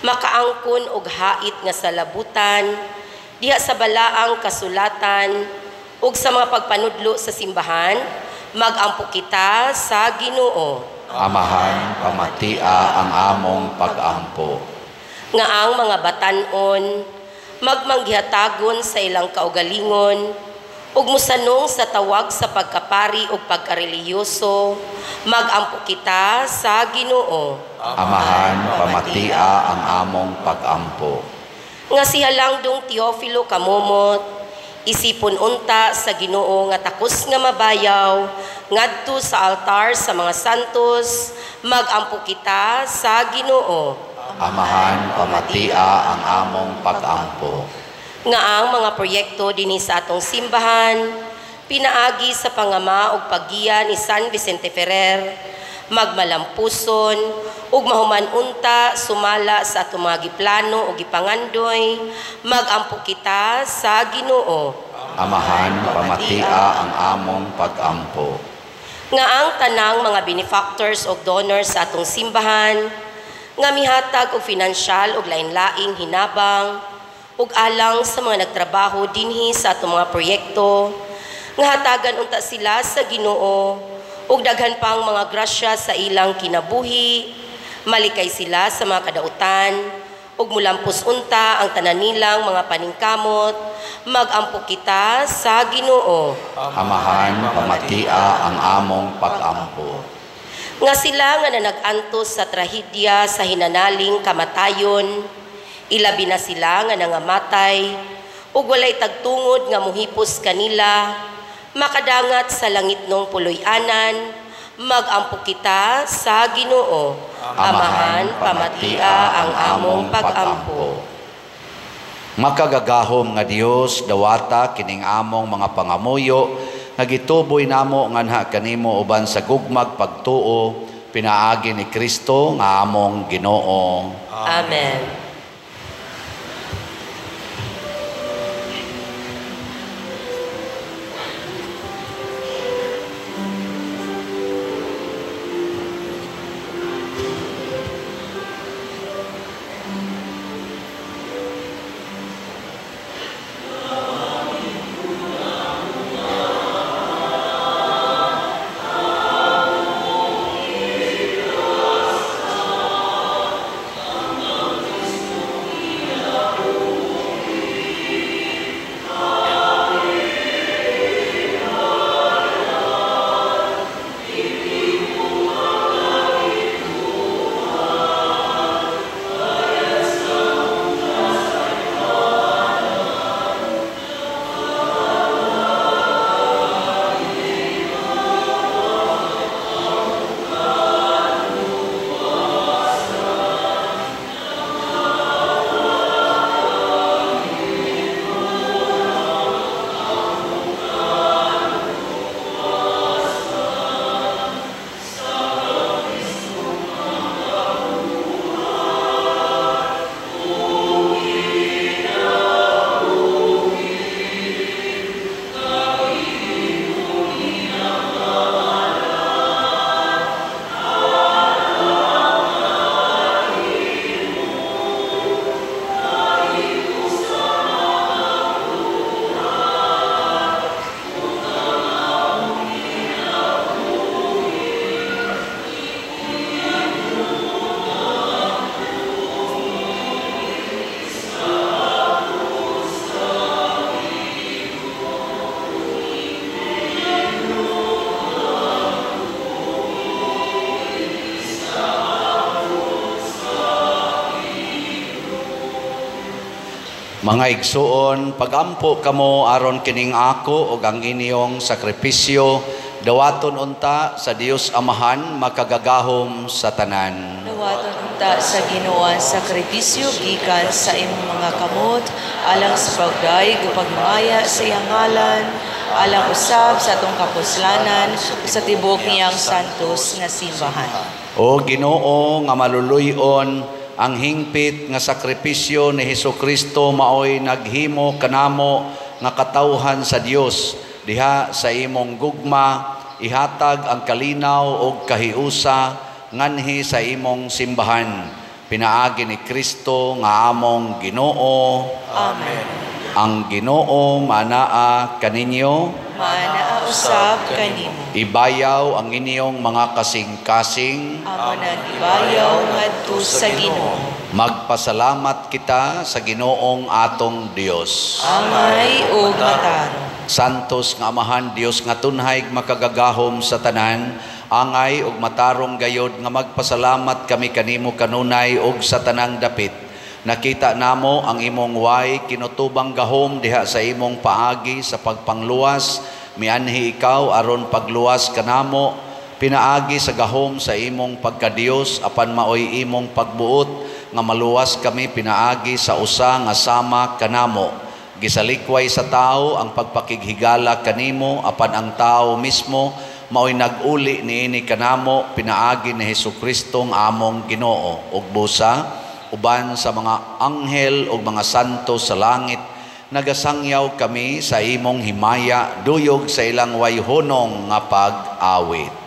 makaangkon og hait nga salabutan diha sa balaang kasulatan ug sa mga pagpanudlo sa simbahan, magampo kita sa Ginoo. Amahan, pamatia ang among pagampo. Nga ang mga batan-on magmanggihatagon sa ilang kaugalingon ug mosanong sa tawag sa pagkapari ug pagkarelihiyoso, magampo kita sa Ginoo. Amahan, pamatia ang among pagampo. Nga si Halangdong Teofilo Camomot, Isipon unta sa Ginoo nga takos nga mabayaw ngadto sa altar sa mga santos, magampo kita sa Ginoo. Amahan, pamatia ang among pag-ampo. Nga ang mga proyekto dinhi sa atong simbahan pinaagi sa pangama ug paggiya ni San Vicente Ferrer, magmalampuson ug mahuman unta sumala sa atong mga giplano ug gipangandoy, magampo kita sa Ginoo. Amahan, pamatia ang among pag-ampo. Nga ang tanang mga benefactors ug donors sa atong simbahan nga mihatag og finansyal ug lain-laing hinabang ug alang sa mga nagtrabaho dinhi sa atong mga proyekto, nga hatagan unta sila sa Ginoo ug daghan pang mga grasya sa ilang kinabuhi, malikay sila sa mga kadautan ug mulampos unta ang tanan nilang mga paningkamot, magampo kita sa Ginoo. Amahan, pamatia ang among pag-ampo. Nga sila nga nanag-antos sa trahedya sa hinanaling kamatayon, ilabi na sila nga nangamatay ug walay tagtungod nga muhipos kanila, makadangat sa langitnong puloy-anan, magampo kita sa Ginoo. Amahan, pamatia ang among pag-ampo. Makagagahom nga Dios, dawata kining among mga pangamuyo nga gituboy namo nganha kanimo uban sa gugmag pagtuo pinaagi ni Kristo nga among Ginoo. Amen. Mga igsuon, pagampo kamo aron kining ako ug ang inyong sakripisyo, dawaton unta sa Dios Amahan makagagahom sa tanan. Dawaton unta sa Ginoo ang sakripisyo gikan sa imong mga kamot, alang sa pagdayeg ug paghimaya sa iyang ngalan, alang usab sa atong kapuslanan sa tibuok niyang santos nga simbahan. O Ginoo nga maluluy-on, ang hingpit nga sakripisyo ni Hesukristo maoy naghimo kanamo nga katawhan sa Dios diha sa imong gugma ihatag ang kalinaw og kahiusa nganhi sa imong simbahan pinaagi ni Kristo nga among Ginoo. Amen. Ang Ginoo manaa kaninyo, manaa usab kanimo. Ibayaw ang inyong mga kasing-kasing, amo nang ibayaw ngadto sa Ginoo. Magpasalamat kita sa Ginoong atong Dios. Angay ug matarong. Santos nga Amahan, Dios nga tunhay makagagahom sa tanan, angay ug matarong gayod nga magpasalamat kami kanimo kanunay ug sa tanang dapit. Nakita namo ang imong way kinutubang gahom diha sa imong paagi sa pagpangluwas, mianhi ikaw aron pagluwas kanamo, pinaagi sa gahom sa imong pagkadiyos apan maoy imong pagbuot nga maluwas kami pinaagi sa usa nga sama kanamo. Gisalikway sa tao ang pagpakighigala kanimo apan ang tao mismo maoy nag-uli niini kanamo pinaagi ni Hesukristo ang among Ginoo. Ug busa uban sa mga anghel ug mga santo sa langit, nagasangyaw kami sa imong himaya duyog sa ilang wayhunong nga pag-awit.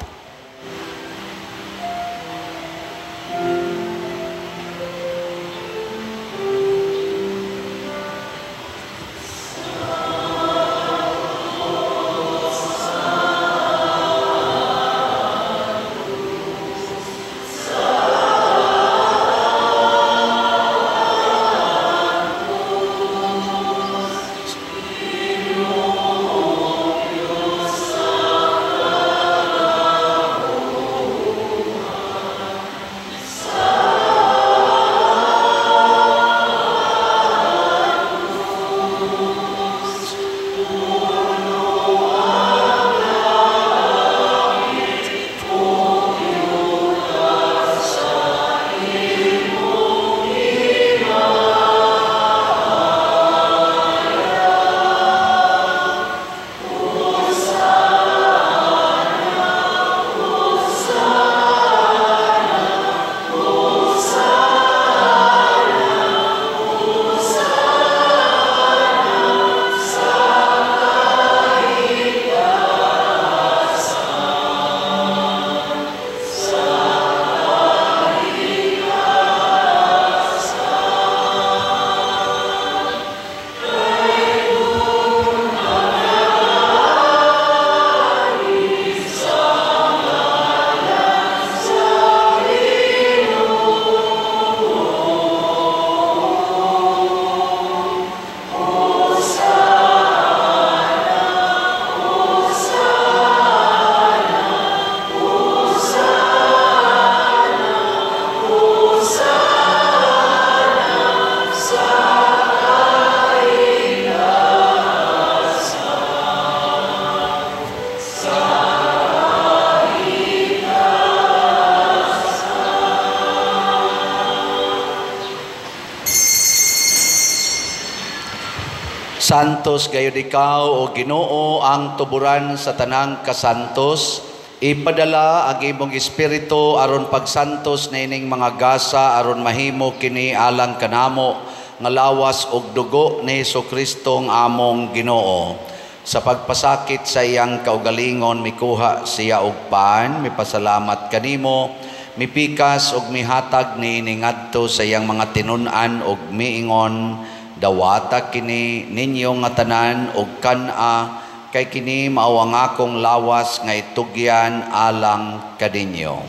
Santos gayud ikaw o Ginoo ang tuburan sa tanang kasantos. Ipadala ang imong espiritu aron pagsantos niining mga gasa aron mahimo kini alang kanamo nga lawas ug dugo ni Hesukristo ang among Ginoo. Sa pagpasakit sa iyang kaugalingon mikuha siya og pan, mipasalamat kanimo, mipikas ug mihatag niini ngadto sa iyang mga tinun-an ug miingon, dawata kini ninyo nga tanan og kan-a, kay kini mao ang akong lawas nga itugyan alang kaninyo.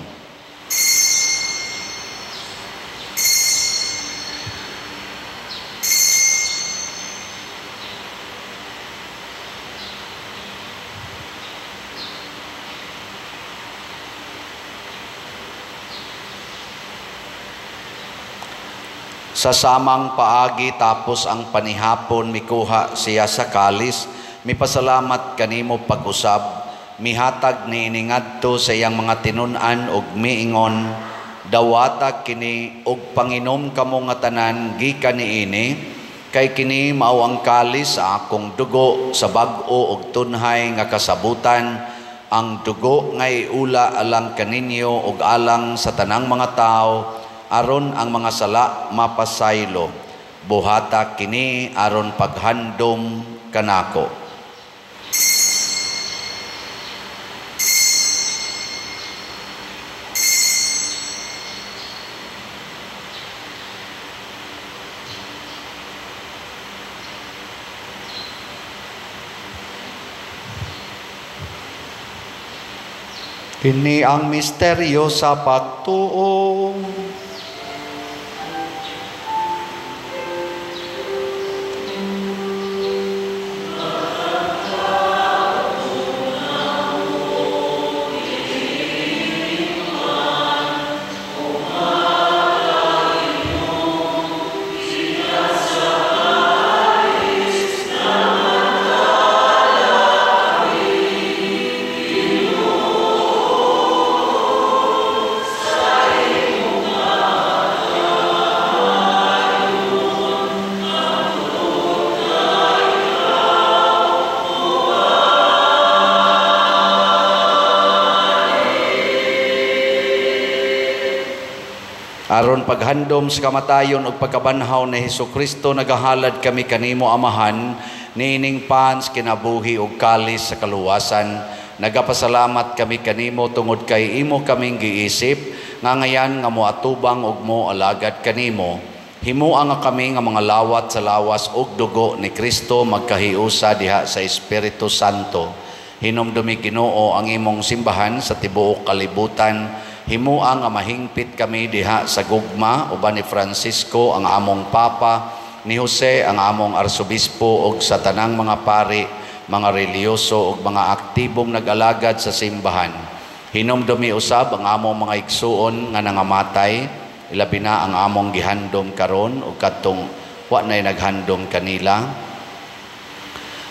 Sa samang paagi tapos ang panihapon mikuha siya sa kalis, mipasalamat kanimo pag-usab, mihatag niini ngadto sa iyang mga tinun-an ug miingon, dawata kini ug panginom kamo nga tanan gikan niini, kay kini mao ang kalis sa akong dugo sa bag-o ug tunhay nga kasabutan, ang dugo nga iula alang kaninyo ug alang sa tanang mga tawo, aron ang mga sala mapasaylo. Buhata kini aron paghandom kanako. Kini ang misteryo sa pagtuo. Aron paghandom sa kamatayon ug pagkabanhaw ni Hesukristo, nagahalad kami kanimo, Amahan, niining pans kinabuhi ug kalis sa kaluwasan. Nagapasalamat kami kanimo tungod kay imo kaming giisip nga ngayan nga moatubang ug moalagad kanimo. Himoa nga kami nga mga lawat sa lawas ug dugo ni Kristo magkahiusa diha sa Espiritu Santo. Hinumdumi, Ginoo, ang imong simbahan sa tibuok kalibutan. Himoa nga mahingpit kami diha sa gugma uban ni Francisco ang among Papa, ni Jose ang among Arsobispo ug sa tanang mga pari, mga relihiyoso ug mga aktibong nag-alagad sa simbahan. Hinumdumi usab ang among mga igsuon nga nangamatay, ilabi na ang among gihandom karon ug kadtong wa nay naghandom kanila.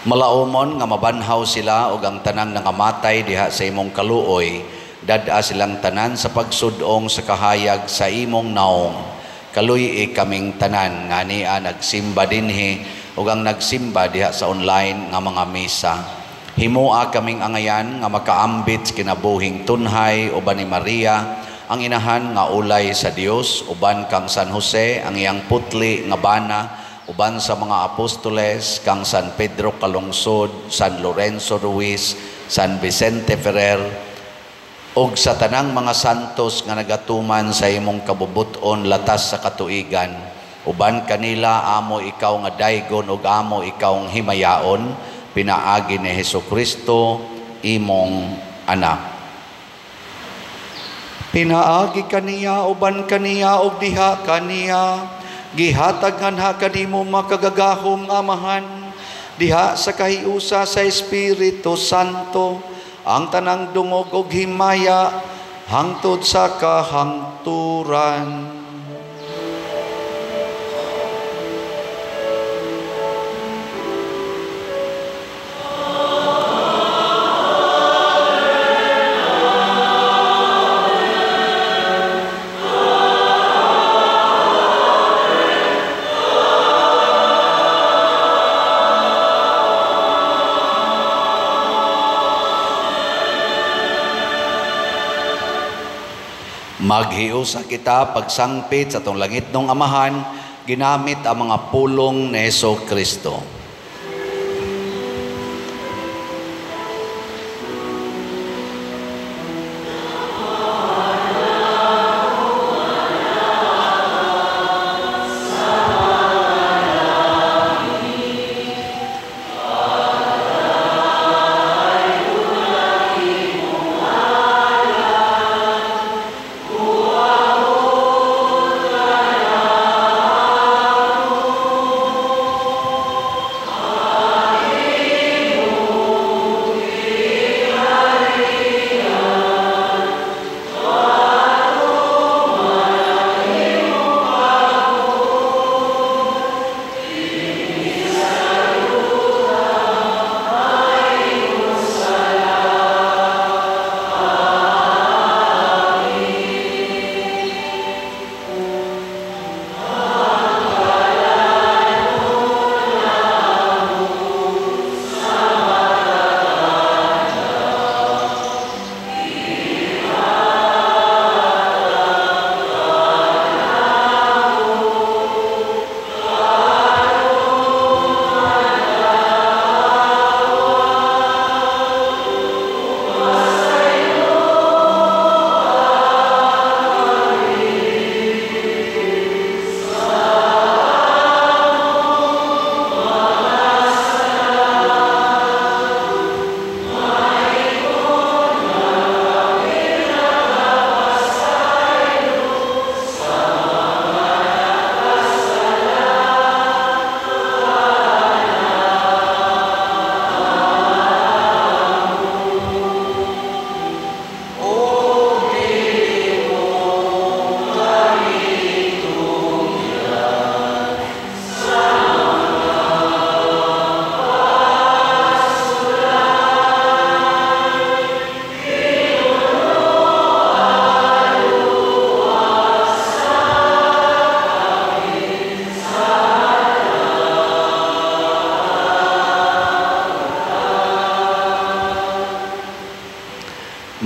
Malaumon nga mabanhaw sila ug ang tanang nangamatay diha sa imong kaluoy. Dad-a silang tanan sa pagsudong sa kahayag sa imong naong. Kaluy-i kaming tanan nga ania nagsimba dinhi ug ang nagsimba diha sa online nga mga misa. Himoa kaming angayan nga makaambit sa kinabuhing tunhay uban ni Maria, ang inahan nga ulay sa Dios, uban kang San Jose, ang iyang putli nga bana, uban sa mga apostoles, kang San Pedro Calungsod, San Lorenzo Ruiz, San Vicente Ferrer, og sa tanang mga santos nga nagatuman sa imong kabubut-on latas sa katuigan. Uban kanila amo ikaw nga daygon ug amo ikaw himayaon, pinaagi ni Hesukristo imong anak. Pinaagi kaniya, uban kaniya ug diha kaniya, gihatag nganha kanimo makagagahom Amahan, diha sa kahiusa sa Espiritu Santo, ang tanang dungog ug himaya hangtod sa kahangturan. Maghiusa kita pagsangpit sa atong langitnong Amahan, ginamit ang mga pulong ni Hesukristo.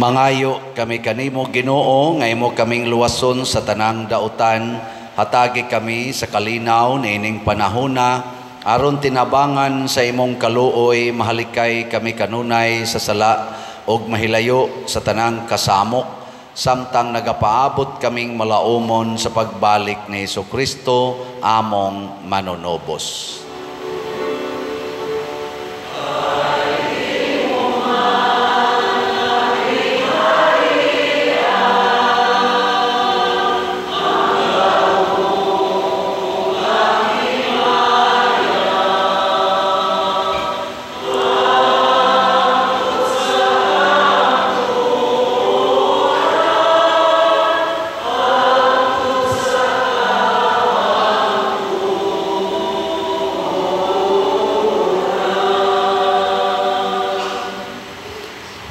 Mangayo kami kanimo, Ginoo, nga imo kaming luwason sa tanang dautan. Hatagi kami sa kalinaw niining panahona, aron tinabangan sa imong kaluoy, mahalikay kami kanunay sa sala ug mahilayo sa tanang kasamok, samtang nagapaabot kaming malaumon sa pagbalik ni Hesukristo among manunobos.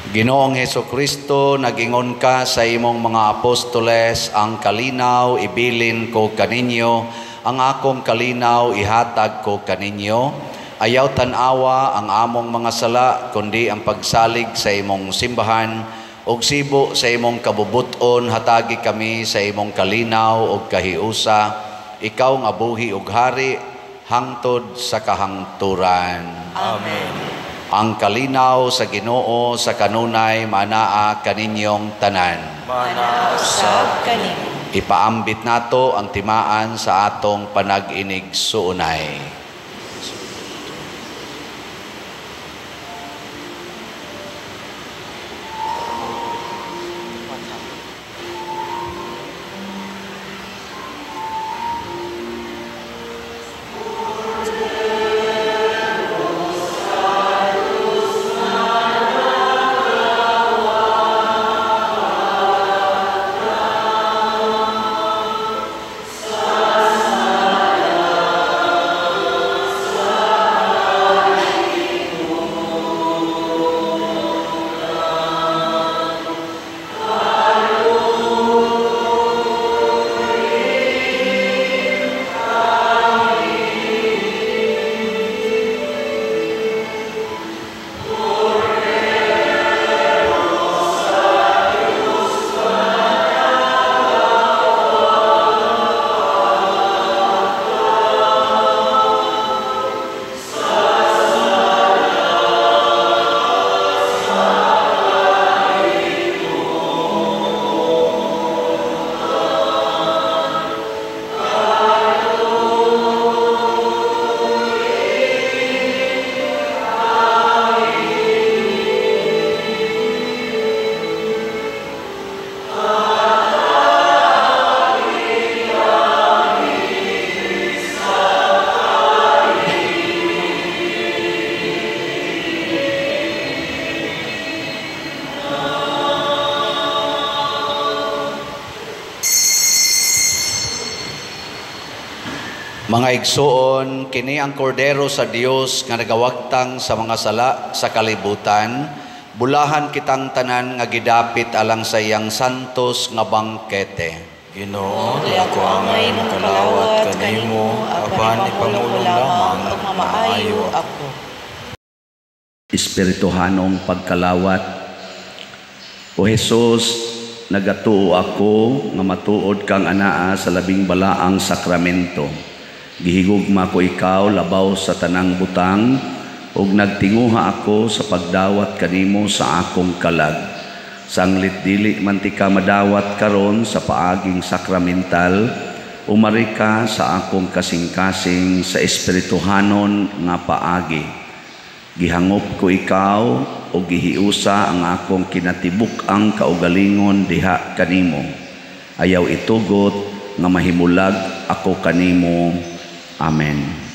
Ginoong Hesukristo, nagingon ka sa imong mga apostoles, ang kalinaw ibilin ko kaninyo, ang akong kalinaw ihatag ko kaninyo. Ayaw tan-awa ang among mga sala, kundi ang pagsalig sa imong simbahan, ug sibo sa imong kabubuton, hatagi kami sa imong kalinaw ug kahiusa. Ikaw nga buhi ug hari, hangtod sa kahangturan. Amen. Ang kalinaw sa Ginoo sa kanunay manaa kaninyong tanan. Manaa usab kanimo. Ipaambit nato ang timaan sa atong panag-inig suunay. Mga igsuon, kini ang kordero sa Dios nga nagawagtang sa mga sala sa kalibutan. Bulahan kitang tanan nga gidapit alang sa iyang santos nga bangkete. Ginoo, di ako angay makalawat kanimo, apan ipangulong lamang ug mamaayo ako. Espirituhanong pagkalawat. O Jesus, nagatuo ako nga matuod kang anaa sa labing balaang sakramento. Gihigugma ko ikaw labaw sa tanang butang, ug nagtinguha ako sa pagdawat kanimo sa akong kalag. Sanglit dili man ti ka madawat karon sa paaging sakramental, umari ka sa akong kasing-kasing sa espirituhanon nga paagi. Gihangop ko ikaw ug gihiusa ang akong kinatibuk-ang kaugalingon diha kanimo. Ayaw itugot nga mahimulag ako kanimo. Amen.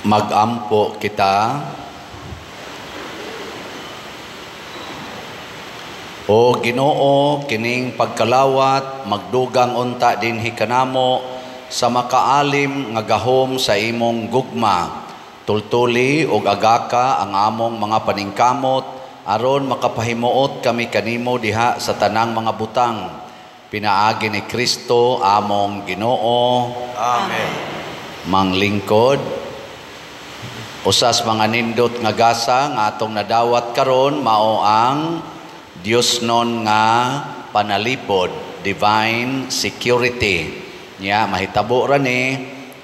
Magampo kita. O Ginoo, kining pagkalawat magdugang unta dinhi kanamo sa makaalim nga gahom sa imong gugma. Tultuli og agaka ang among mga paningkamot aron makapahimuot kami kanimo diha sa tanang mga butang. Pinaagi ni Kristo among Ginoo. Amen. Manglingkod, usas mga nindot nga gasa nga atong nadawat karon mao ang Dios non nga panalipod, divine security. Nya mahitabo ra ni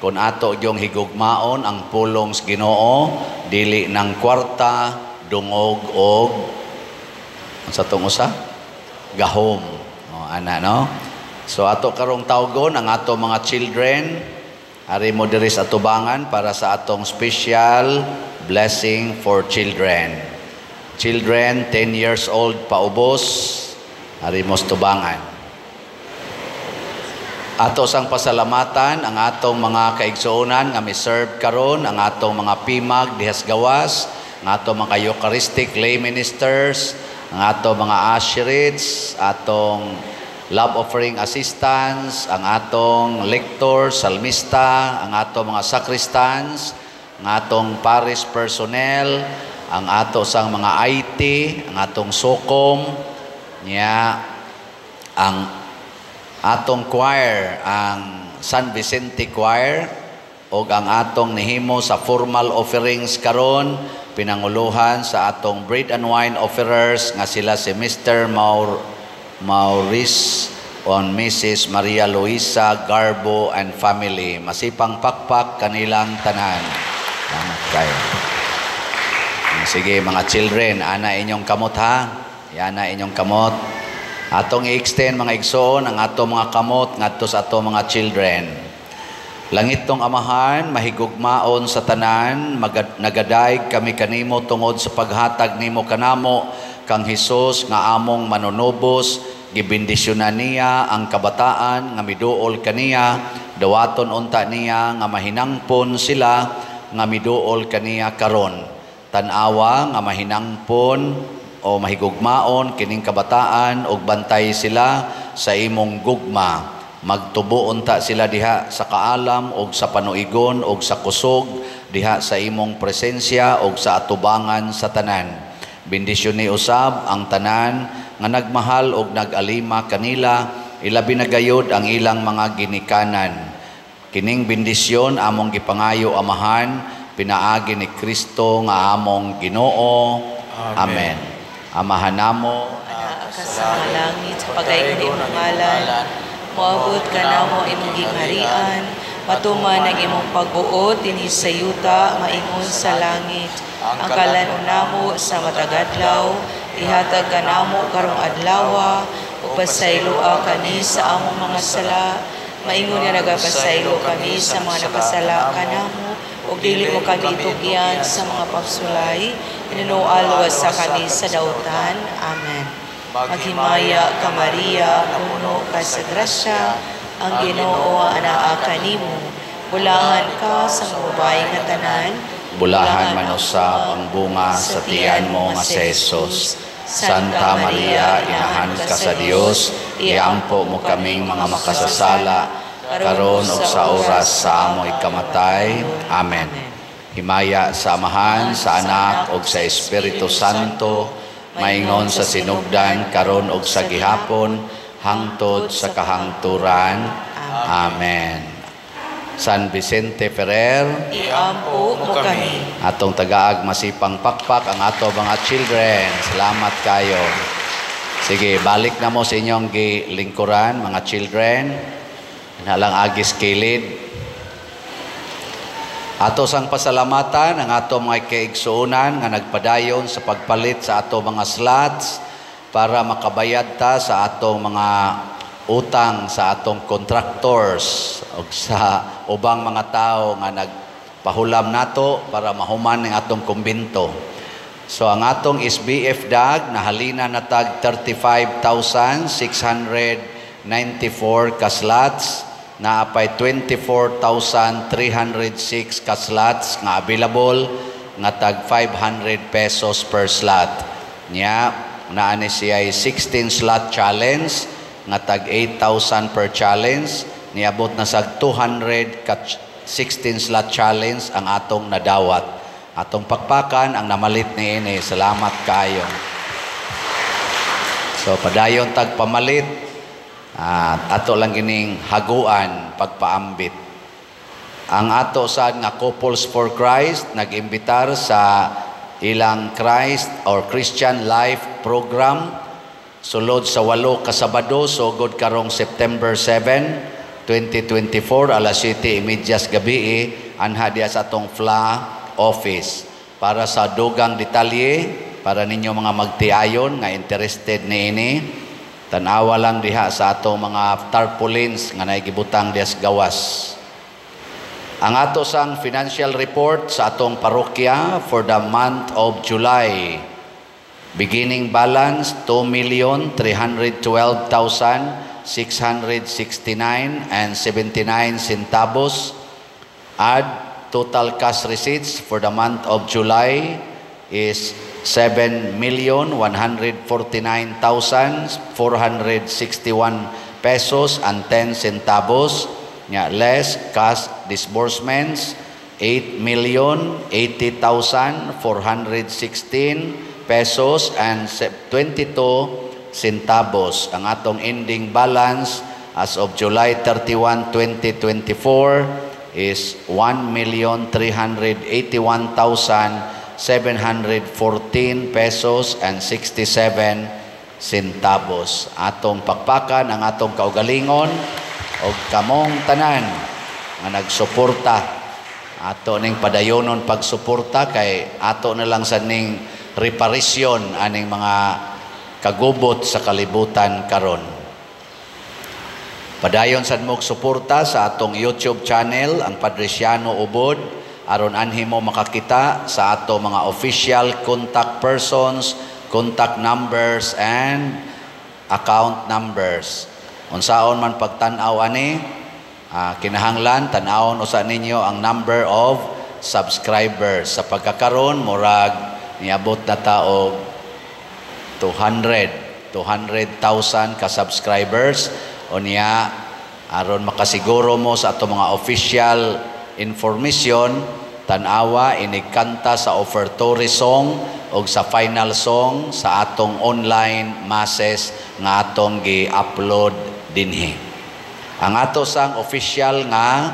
kun ato gyung higugmaon ang pulong sa Ginoo, dili nang kwarta, dungog og sa tong usa gahom. O ana, no? So ato karong tawgon ang ato mga children, ari mo diri sa atubangan para sa atong special blessing for children. Children 10 years old paubos, ari mo sa tubangan. Ato sang pasalamatan ang atong mga kaigsuonan nga mi-serve karon, ang atong mga pimag dihas gawas, ang atong mga Eucharistic lay ministers, ang atong mga usherates, atong love offering assistants, ang atong lector, salmista, ang atong mga sacristans, ang atong parish personnel, ang ato sang mga IT, ang atong SOCOM, niya ang atong choir, ang San Vicente Choir, og ang atong nihimo sa formal offerings karon, pinanguluhan sa atong bread and wine offerers nga sila si Mr. Maurice on Mrs. Maria Luisa Garbo and family. Masipang pakpak kanilang tanan. Salamat kayo. Sige mga children, ana inyong kamot ha. Ana inyong kamot. Atong i-extend mga igsoon ang atong mga kamot ngadto sa atong mga children. Langit tong Amahan, mahigugmaon sa tanan, nagadayeg kami kanimo tungod sa paghatag nimo kanamo kang Hesus nga among manunubos. Gibendisyonan niya ang kabataan nga miduol kaniya, dawaton unta niya nga mahinangpon sila nga miduol kaniya karon. Tan-awa nga mahinangpon o mahigugmaon kining kabataan og bantay sila sa imong gugma. Magtubo unta sila diha sa kaalam og sa panuigon og sa kusog diha sa imong presensya og sa atubangan sa tanan. Bendisyon ni usab ang tanan nga nagmahal og nagalima kanila, ilabi na gayod ang ilang mga ginikanan. Kining bendisyon among gipangayo, Amahan, pinaagi ni Kristo nga among Ginoo. Amen. Amahan namo, anaa ka sa langit, pagaygon imong ngalan, moabot ka namo imong gingharian, matuman ang imong pagbuot dinhi sa yuta maingon sa langit. Ang kalan-on namo sa matag adlaw, ihatag kanamo karong adlawa, ug pasayloa kami sa among mga sala, maingon nga nagapasaylo kami sa mga nakasala kanamo, ug dili mo kami tugyan sa mga pagsulay, hinunoa sa kami sa dautan. Amen. Maghimaya ka Maria, puno ka sa grasya, ang Ginoo anaa kanimo. Bulahan ka sa mga babae nga tanan, bulahan man usab ang bunga sa tiyan mo nga si Jesus. Santa Maria, inahan ka sa Dios, iampo mo kaming mga makasasala, karon ug sa oras sa amoy kamatay. Amen. Himaya sa Amahan, sa Anak ug sa Espiritu Santo, maingon sa sinugdan karon ug sa gihapon, hangtod sa kahangturan. Amen. San Vicente Ferrer, iampo mo kami. Atong tagaag masipang pakpak ang ato mga children. Salamat kayo. Sige, balik na mo sa inyong gilingkuran, mga children. Nalang agis kilid. Ato sang pasalamatan ang ato mga kaigsuonan nga nagpadayon sa pagpalit sa ato mga slots para makabayad ta sa atong mga utang sa atong contractors o sa ubang mga tao nga nagpahulam nato para mahuman ang atong kumbinto. So ang atong SBF DAG nahalina na tag 35,694 ka slots Naa pay 24,306 ka slots nga available nga tag 500 pesos per slot. Nya naa ni siya 16 slot challenge nga tag 8,000 per challenge. Niabot na sa 200 ka 16 slot challenge ang atong nadawat. Atong pakpakan ang namalit niini. Salamat kaayo. So padayon tag pamalit, ato lang gining haguan pagpaambit. Ang ato sad nga Couples for Christ nag-imbitar sa ilang Christ or Christian Life Program sulod sa 8 ka Sabado sugod karong September 7, 2024, alas 7:30 gabi, anha diya sa atong FLA office. Para sa dugang detalye, para ninyo mga magtiayon nga interested niini, tanawa lang diha sa atong mga tarpaulins nga naigibutang diha sa gawas. Ang ato sang financial report sa atong parokya for the month of July. Beginning balance 2,312,669 and 79 centavos. Add total cash receipts for the month of July is 7,149,461 pesos and 10 centavos. Nga less cash disbursements 8,080,416 pesos and 22 centavos. Ang atong ending balance as of July 31, 2024 is 1,381,714 pesos and 67 centavos. Atong pakpakan ang atong kaugalingon og kamong tanan nga nagsuporta. Ato ning padayonon pagsuporta kay ato na lang sa ning reparisyon aning mga kagubot sa kalibutan karon. Padayon sad mo suporta sa atong YouTube channel, ang Padriciano Ubod, aron anhi mo makakita sa ato mga official contact persons, contact numbers and account numbers. Unsaon man pagtan-aw ani, kinahanglan tan-awon usa ninyo ang number of subscribers. Sa pagkakaron murag niabot na ta og 200,000 ka subscribers. Unya aron makasiguro mo sa ato mga official information, tan-awa inig kanta sa offertory song og sa final song sa atong online masses nga atong gi-upload dinhi. Ang ato sang official nga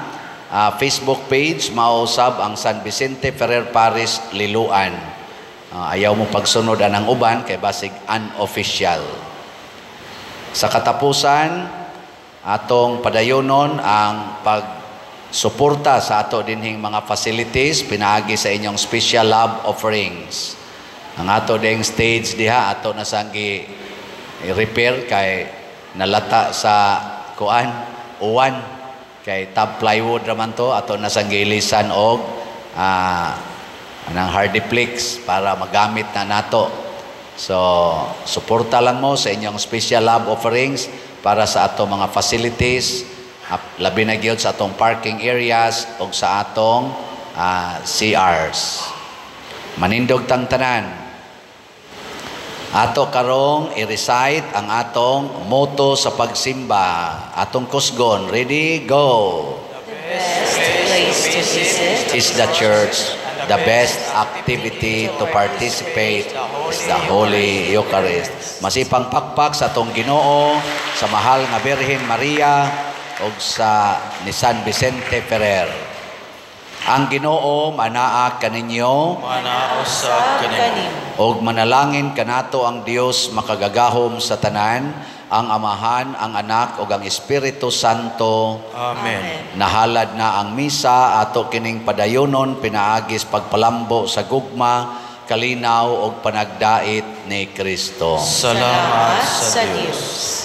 Facebook page mao sab ang San Vicente Ferrer Parish Liloan. Ayaw mo pagsunod anang uban kay basig unofficial. Sa katapusan, atong padayonon ang pagsuporta sa ato dinhing mga facilities pinaagi sa inyong special love offerings. Ang ato ding stage diha ato na sang gi repair kay nalata sa kuan, uwan, kay tab plywood raman to. Ato na sang giilisan og anang Hardiflex para magamit na nato. So, suporta lang mo sa inyong special love offerings para sa ato mga facilities, labi na gyud sa atong parking areas ug sa atong CRs. Manindog tang tanan. Ato karong i-recite ang atong motto sa pagsimba. Atong kusgon. Ready? Go! The best place to visit is the church. The best activity to participate is the Holy Eucharist. Masipang pakpak sa atong Ginoo, sa mahal nga Birhen Maria ug sa ni San Vicente Ferrer. Ang Ginoo manaa kaninyo. Manaa usab kanimo. Ug manalangin kanato ang Dios makagagahom sa tanan, ang Amahan, ang Anak ug ang Espiritu Santo. Amen. Nahalad na ang misa, ato kining padayonon pinaagis pagpalambo sa gugma, kalinaw ug panagdait ni Kristo. Salamat sa Dios. Dios.